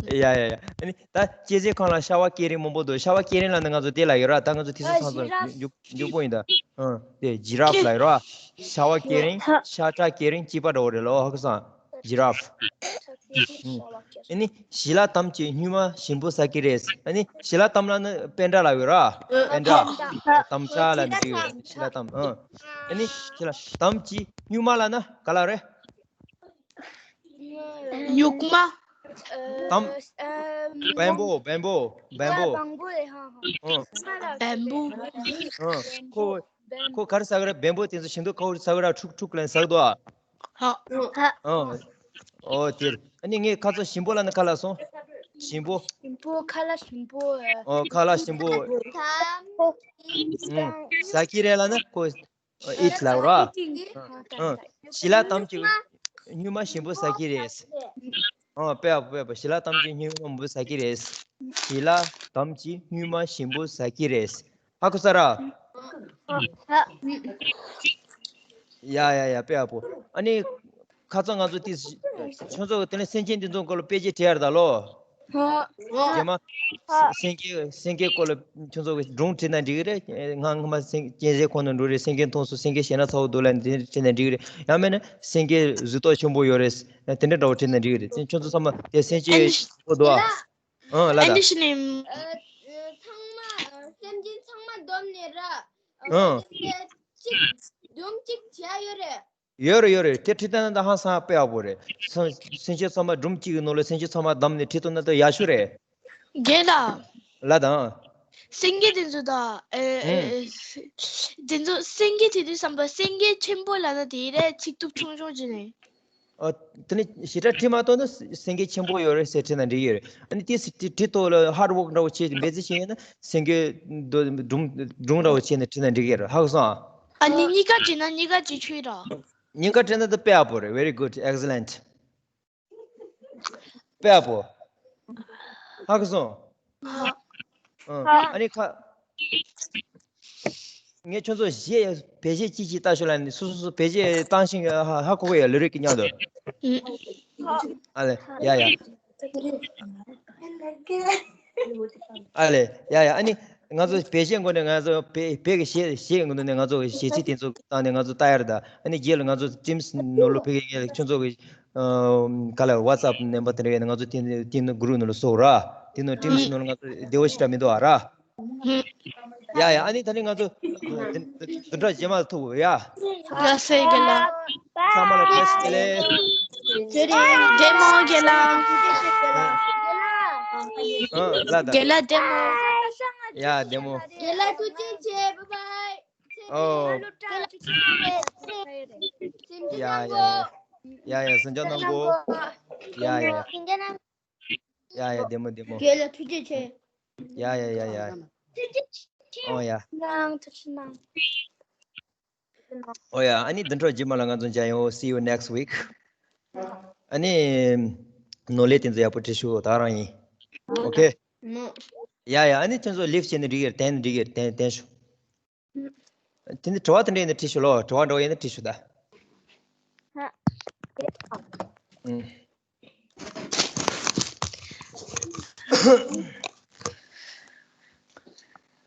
ཡ་ཡ་ཡ། ཨ་ནི་ད་གཅན་གཟན་ཁང་ལ་ཤ་བ་སྐེ་རིང་མང་པོ་འདུག་ཤ་བ་སྐེ་རིང་ལབ་ན་ང་ཚོ་དེ་ལ་ཡོད་ར། ད་ང་ཚོ་དེ་ཚོ་ཚང་ཚང་མགྱོགས་པོ་ཡིན་ད། ཨ། དེ་ཇི་ར་ཕ་ལ་ཡོད་ར། ཤ་བ་སྐེ་རིང་། ཤ་ཁྲག་སྐེ་རིང་། གཅིག་པ་འདྲ་བོ་རེད་ལོ། ཧ་གོ་སོང་། ཇི་ར་ཕ། ཨ་ནི་ཞི་ལ་དམ་གྱི་སྨྱུག་མ་ཞིམ་པོ་ཟ་གི་རེད། ཨ་ནི་ཞི་ལ་དམ་ལབ་ན་པེན་ཌ་ལབ་ཡོད་ར། པེན་ཌ། དམ་བཅའ་ལབ་ནི་ཞི་ལ་དམ། ཨ། ཨ་ནི་ཞི་ལ་དམ་གྱི་སྨྱུག་མ་ལབ་ན་ག་ལབ་རེད། སྨྱུག་མ། དམ། བེམ་བུ། བེམ་བུ། བེམ་བུ། བེམ་བུ། ཨ། བེམ་བུ། ཨ། ཁོ། ཁོ་ག་རེ་ཟ་གི་རེད། བེམ་བུ་དེ་ཚོ་ཞིམ་མདོག་ཁ་པོ་ཟ་གི་ར། ཁྲུག་ཁྲུག་ལབ་ནི་ཟ་གི་འདུག་ཨ། ཧ། ཨ། ཨོ་དེ་རེད། ཨ་ནི་ངས་ཁ་ཚོ་ཞིམ་པོ་ལབ་ན་ག་ལབ་སོང་། ཞིམ་པོ། ཞིམ་པོ། ཁ་ལག་ཞིམ་པོ། ཨོ་ཁ་ལག་ཞིམ་པོ། ཨུམ། ཟ་གི་རེད་ལབ་ན་ཁོ། ཨོ་ཨིཊ་ལབ་ར། ཨ། ཞི་ལ་དམ་གྱི་སྨྱུག་མ་ཞིམ་པོ་ཟ་གི་རེད། ཨོ་དཔེ་ཡག་པོ་དཔེ་ཡག་པོ། ཞི་ལ་དམ་གྱི་སྨྱུག་མ་མང་པོ་ཟ་གི་རེད། ཞི་ལ་དམ་གྱི་སྨྱུག་མ་ཞིམ་པོ་ཟ་གི་རེད། ཧ་གོ་ས་ར། ཡ་ཡ་ཡ། དཔེ་ཡག་པོ། ཨ་ནི་ཁ་ཚོ་ང་ཚོ་དེ་ཁྱོད་ཚོ་དེ་ནས་སེམས་ཅན་དེ་ཚོ་སྐོར་ལ་དཔེ་ཆ་བྲིས་ཡ་རེད་ད་ལོ། རྗེས་མ་སེང་གེ། སེང་གེ་སྐོར་ལ་ཁྱོད་ཚོ་གི་སྒྲུང་བྲིས་ན་འགྲིག་གི་རེད། ང་སྔོན་མ་སེང་། གཅན་གཟན་ཁོག་ནས་འགྲོ་རེད། སེང་གེ་མཐོང་སོང་། སེང་གེ་ཞེ་ན་ཚ་པོ་འདུག་ལབ་ནས་དེ་བྲིས་ན་འགྲིག་གི་རེད། ཡང་མིན་ན་སེང་གེ་གཟུགས་སྟོབས་ཆེན་པོ་ཡོད་རེད། དེ་འདྲ་འདྲ་པོ་བྲིས་ན་འགྲིག་གི་རེད། ཁྱོད་ཚོ་ཚང་མ་དེ་སེམས་ཅན་པོ་འདུག་ཨ། ཨ་ལ་ད། ཨ་ནི་ཤི་ནི། ཨ། ཚང་མ། ཨ། སེམས་ཅན་ཚང་མ་བསྡོམས་ནས་ར། ཨ། ཨ། སེམས་ཅན་གཅིག་སྒྲུང་གཅིག་བྱས་ཡོད་རེད། ཡོད་རེད་ཡོད་རེད། དེ་བྲིས་བཏང་ན་ད་ཧང་སང་དཔེ་ཡག་པོ་རེད། སེམས། སེམས་ཅན་ཚང་མ་སྒྲུང་གཅིག་གི་ནང་ལ་སེམས་ཅན་ཚང་མ་བསྡོམས་ནས་བྲིས་ཐུབ་ན་ད་ཡག་ཤོས་རེད། རྒན་ལགས། ལགས་དང་། སེང་གེ་དེ་ཚོ་ད། ཨེ། ཨེ། ཨེ། དེ་ཚོ་སེང་གེ་དེ་དུས་བསམ་པ་སེང་གེ་ཆེན་པོ་ལབ་ན་དེ་རེད། ཚིག་ཐུབ་ཆུང་ཆུང་བྱས་ནས། ཨ། དེ་ནས་ཞེ་དྲག་བྲིས་མ་ཐུབ་ན་སེང་གེ་ཆེན་པོ་ཡོད་རེད་ཟེར་བྲིས་ན་འགྲིག་ཡོད་རེད། ཨ་ནི་དེ་བྲིས་ཐུབ་ལ་ཧར་ཝོག་འདྲ་པོ་བྱས་འབད་རྩོལ་བྱས་ཡོད་ན་སེང་གེ་སྒྲུང་། སྒྲུང་འདྲ་པོ་བྱས་ནས་བྲིས་ན་འགྲིག་ཡོད་རེད། ཧ་གོ་སོང་ཨ། ཨ་ནི་གཉིས་ཀ་བྲིས་ན་གཉིས་ཀ་བྲིས་ཆོག་ར། གཉིས་ཀ་བྲིས་ན་ད་དཔེ་ཡག་པོ་རེད། Very good, excellent. དཔེ་ཡག་པོ། ཧ་གོ་སོང་། ཨ། ཨ་ནི་ཁ། ངས་ཁྱོད་ཚོ་གཞས། བོད་གཞས་ཅིག་ཅིག་ལྟ་ཤོག་ལབ་ནས་སོ་སོ་སོ་བོད་གཞས་བཏང་ཤེས་ཀྱི། ཧ་ཧ་གོ་གི་ཡོད། ལི་རིག་གི་མཉམ་དུ། ཨ་ལེ་ཡ་ཡ། ཨ་ལེ་ཡ་ཡ། ཨ་ནི་ང་ཚོ་བོད་གཞས་མགོ་ནས། ང་ཚོ་བོད་བོད་ཀྱི་གཞས། གཞས་མགོ་ནས་ང་ཚོ་གཞས་ཚིག་དེ་ཚོ་བཏང་ནས་ང་ཚོ་ལྟ་ཡ་རེད་ད། ཨ་ནི་རྗེས་ལ་ང་ཚོ་ཊིམ་སི་ནང་ལོགས་ཕ་གི་ཁྱོད་ཚོ་གི། ཨ། ག་ལ་ཝ་ཚབ་ནམ་བར་དེ་འདྲ་ཡོད་ན་ང་ཚོ་དེ་དེ་ནང་གུ་རུབ་ནང་ལ་བཟོ་ར། དེ་ནང་ཊིམ་སི་ནང་ལ་ང་ཚོ་བདེ་པོ་ཞེ་དྲག་མི་འདུག་ཨ་ར། ཡ་ཡ། ཨ་ནི་ད་ནི་ང་ཚོ་བདུན་བདུན་ཕྲག་རྗེས་མ་ལ་ཐུག་ཡ། ལགས་སོ་རྒན་ལགས། ཚང་མ་ལ་བཀྲ་ཤིས་བདེ་ལེགས། བདེ་མོ་རྒན་ལགས། ཨ་ལ་ད། རྒན་ལགས་བདེ་མོ། ཡ་བདེ་མོ། རྒན་ལགས་ཐུགས་རྗེ་ཆེ། བཱའི་བཱའི། ཨོ། རྒན་ལགས་ཐུགས་རྗེ་ཆེ། ཡ་ཡ་ཡ་ཡ། གཟིམ་འཇག་གནང་གོ། ཡ་ཡ་ཡ། ཡ་ཡ། བདེ་མོ་བདེ་མོ། རྒན་ལགས་ཐུགས་རྗེ་ཆེ། ཡ་ཡ་ཡ་ཡ། ཨོ་ཡ། ཐུགས་རྗེ་ཆེ་གནང་། ཐུགས་རྗེ་གནང་། ཨོ་ཡ། ཨ་ནི་བདུན་ཕྲག་རྗེས་མ་ལ་ང་ཚོ་མཇལ་ཡོང་། See you next week. ཨ་ནི་ནོར་ལས་དེ་ཚོ་ཡག་པོ་བྲིས་ཤོག་ད་རང་ཡིན། ཨོ་ཁེ། ཡ་ཡ། ཨ་ནི་ཁྱོད་ཚོ་ལིབ་བྱས་ནས་འགྲིག་གི་རེད། དེ་ནས་འགྲིག་གི་རེད། དེ་ནས་དེ་ནས་དྲི་བ་དེ་འདྲ་ཡིན་ན་དྲིས་ཤོག་ལོ། དྲི་བ་འདྲ་བོ་ཡིན་ན་དྲིས་ཤོག་ད། ཧ། ཨུམ།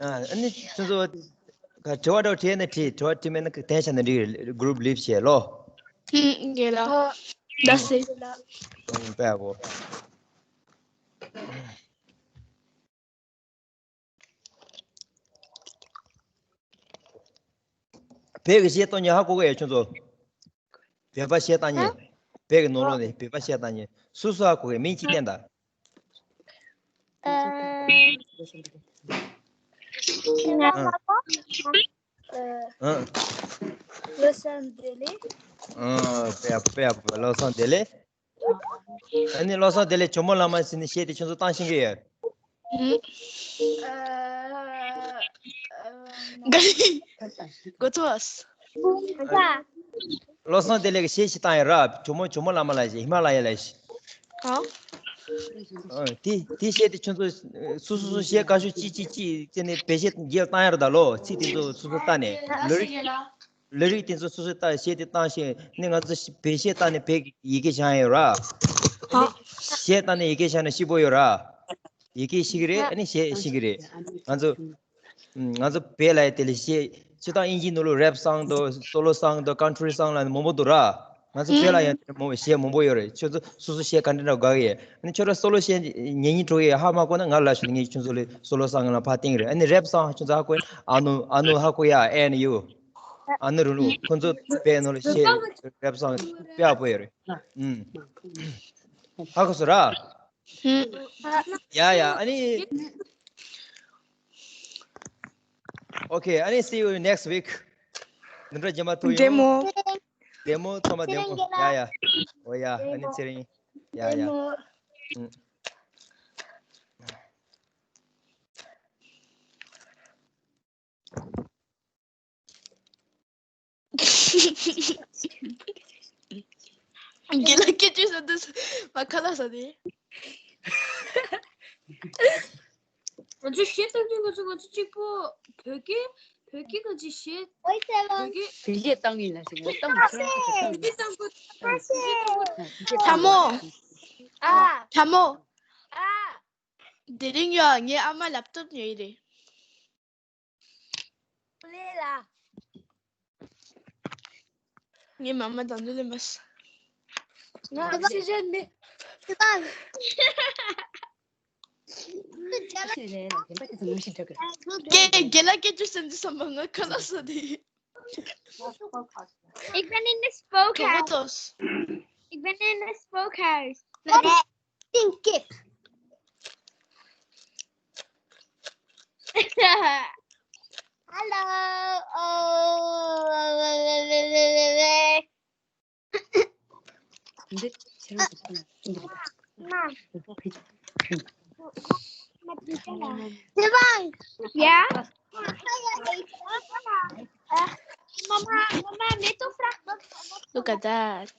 ཨ་ནི་ཁྱོད་ཚོ་དྲི་བ་འདྲ་བོ་དྲིས་ན་དྲིས། དྲི་བ་དྲིས་མེད་ན་གཏན་བཞག་ན་འགྲིག་གི་རེད། གུ་རུབ་ལིབ་བྱས་ལོ། ཨུམ། རྒན་ལགས། ལགས་སེ། ཨུམ། དཔེ་ཡག་པོ། བོད་ཀྱི་གཞས་གཏོང་མཁན་ཧ་གོ་གི་ཡོད་ཁྱོད་ཚོ། བོད་པ་གཞས་བཏང་མཁན། བོད་ཀྱི་ནང་ལོགས་ནས་བོད་པ་གཞས་བཏང་མཁན། སུ་སུ་ཧ་གོ་གི། མིང་གཅིག་བསྟན་དང་། ཨ། ང་ཨ། ཨ། བློ་བཟང་བདེ་ལེགས། ཨ། དཔེ་ཡག་པོ། དཔེ་ཡག་པོ། བློ་བཟང་བདེ་ལེགས། ཨ་ནི་བློ་བཟང་བདེ་ལེགས། ཇོ་མོ་གླང་མ་ཟེར་ནི་གཞས་དེ་ཁྱོད་ཚོ་བཏང་ཤེས་ཀྱི་ཡོད། ཨ། ག་རེ། གོ་ཐོས། བློ་བཟང་བདེ་ལེགས་ཀྱིས་གཞས་ཤིག་བཏང་ཡོད་ར། ཇོ་མོ། ཇོ་མོ་གླང་མ་ལབ་ཞིག་ཧི་མ་ལ་ཡ་ལབ་ཞིག་ཨ། ཨ། དེ་དེ་གཞས་དེ་ཁྱོད་ཚོ་སོ་སོ་སོ་གཞས་བཀའ་ཤོག་གཅིག་གཅིག་གཅིག་བྱས་ནས་བེད་སྤྱོད་རྒྱག་བཏང་ཡ་རེད་ད་ལོ། ཚིག་དེ་ཚོ་སོ་སོ་བལྟས་ནས། ལི་རིག་ལི་རིག་དེ་ཚོ་སོ་སོས་བལྟས། གཞས་དེ་བཏང་བྱས་ནས་ང་ཚོ་བེད་སྤྱོད་བཏང་ནས་བོད་ཀྱི་ཡི་གེ་སྦྱངས་ཡོད་ར། ཨ་ནི་གཞས་བཏང་ནས་ཡི་གེ་སྦྱངས་ན་སྐྱིད་པོ་ཡོད་ར། ཡི་གེ་ཤེས་ཀྱི་རེད། ཨ་ནི་གཞས་ཤེས་ཀྱི་རེད། ང་ཚོ་ང་ཚོ་བོད་ལ་ཡ་དེ་ལས་གཞས་སྤྱིར་བཏང་དབྱིན་ཇིའི་ནང་ལོགས་རེབ་སོང་དང་སོ་ལོ་སོང་དང་ཀན་ཊི་རི་སོང་ལབ་ནས་མང་པོ་འདུག་ར། ང་ཚོ་བོད་ལ་ཡང་དེ་མང་བོ་གཞས་མང་པོ་ཡོད་རེད། ཁྱོད་ཚོ་སོ་སོ་གཞས་ག་འདྲ་འདྲ་དགའ་གི་ཡོད། ཨ་ནི་ཁྱོད་ར་སོ་ལོ་གཞས་ཉན་སྙིང་བྲོ་གི་ཡོད། ཧ་མ་གོ་ན་ང་ལ་ཞུ། ངས་ཁྱོད་ཚོ་ལ་སོ་ལོ་སང་ང་ལ་ཕར་བསྟན་གི་རེད། ཨ་ནི་རེབ་སང་ཁྱོད་ཚོ་ཧ་གོ་ན་ཨ་ནུ་ཨ་ནུ་ཧ་གོ་ཡ། ཨེན་ཡུ། ཨ་ནུ་རུ་ནུ། ཁོ་ཚོ་དཔེ་ནོ་ལ་གཞས་རེབ་སང་དཔེ་ཡག་པོ་ཡོད་རེད། ཨུམ། ཧ་གོ་སོང་ར། ཡ་ཡ། ཨ་ནི། Okay, ཨ་ནི། See you next week. འདི་འདྲ་རྗེས་མ་ཐུག་ཡོང་། བདེ་མོ། བདེ་མོ། ཚང་མ་བདེ་མོ། ཡ་ཡ། འོ་ཡ། ཨ་ནི་ཚེ་རིང་། ཡ་ཡ། ཨུམ། རྒན་ལགས་སྐད་ཆ་ཟེར་དུས་མ་ཁ་ལག་ཟ་དེ། ང་ཚོ་གཞས་བཏང་དུས་ང་ཚོ་ང་ཚོ་གཅིག་པོ་བོད་སྐད་བོད་སྐད་ང་ཚོ་གཞས་བོད་སྐད། བོད་སྐད་བཏང་ཡིན་ལ་ཟེར་ནས་བཏང་མི་ཤེས་ར། བོད་སྐད་བཏང་དགོས། ལྷ་མོ། ཨ། ལྷ་མོ། ཨ། དེ་རིང་ཡ་ངའི་ཨ་མ་ལེབ་ཊོབ་ཉོས་ཡི་རེད། ལས་ལ། ངའི་མ་མ་དང་དུ་ལེན་པ། ང་ཨོག་སི་ཇན་མེད། རྒན་རྒན་ལགས་སྐད་ཆ་ཟེར་འདི་བསམ་པ་ང་ཁ་ལག་ཟ་དེ། Ik ben in de spookhuis. Tomatos. Ik ben in de spookhuis. Stinky. Hallo. Oh. Ja? Mama, mama, met op vraag. Look at that.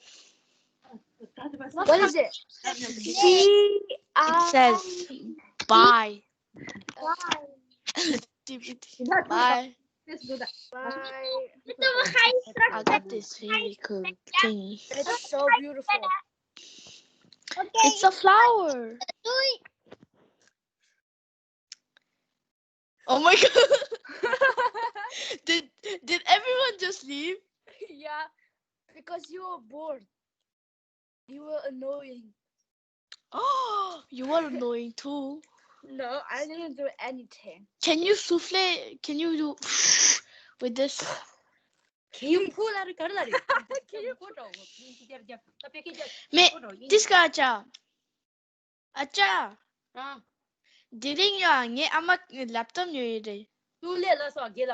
What is it? It says bye. Bye. Bye. Bye. I got this really cool thing. It's so beautiful. It's a flower. Oh my god. Did did everyone just leave? Yeah, because you were bored. You were annoying. Oh, you were annoying too. No, I didn't do anything. Can you souffle? Can you do with this? Can you pull out a card? Can you pull out? Man, this guy, ཨ་ཅག་ཨ། དེ་རིང་ཡང་ངའི་ཨ་མ་ལེབ་ཊོབ་ཉོས་ཡོད་རེད། ཏུ་ལེ་ལ་སོ་དགེ་ལ།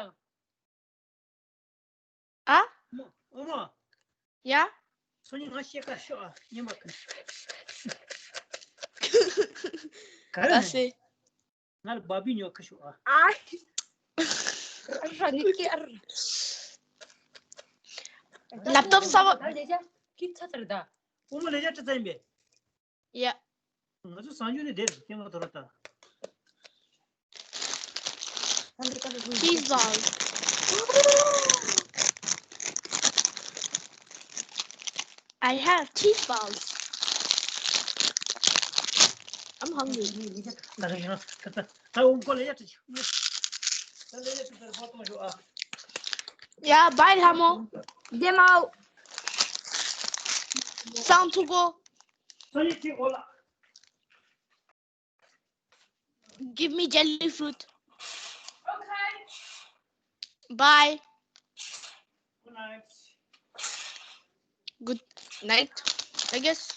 ཨ། ཨོ་མ། ཡ། སོ་ཉི་ང་ཤེས་ཀ་ཤོ་ཨ་ཉི་མ་ཀ། ག་རེ་ད་སེ། ང་ལ་བ་བི་ཉོ་ཁ་ཤོ་ཨ། ཨ། ར་ནི་ཀེ་ཨར། ལེབ་ཊོབ་གསར་པ། ལེ་ཇ་ཀི་ཚ་ཚར་ད། ཨོ་མ་ལེ་ཇ་ཏྲི་ཚ་ཡིན་པས། ཡ། ང་ཚོ་གསར་འགྱུར་ནས་བསྡད་རེད་ཀྱང་ང་དོ་ར་ད། Cheese balls. I have cheese balls. I'm hungry. ད་ད་ཡིན་ན་ད་ད་ད་འོ་མ་ལེ་ཡ་ཏྲི་ཆུ། ད་ལེ་ཡ་ཏྲི་ཏྲི་བོ་ཏོ་ཞོ་ཨ། Yeah, bye, ལྷ་མོ། བདེ་མོ། སང་ཐུག་གོ། སང་ཉིན་ཁྱེད་འོ་ལ། Give me jelly fruit. Okay. Bye. Good night. Good night, I guess.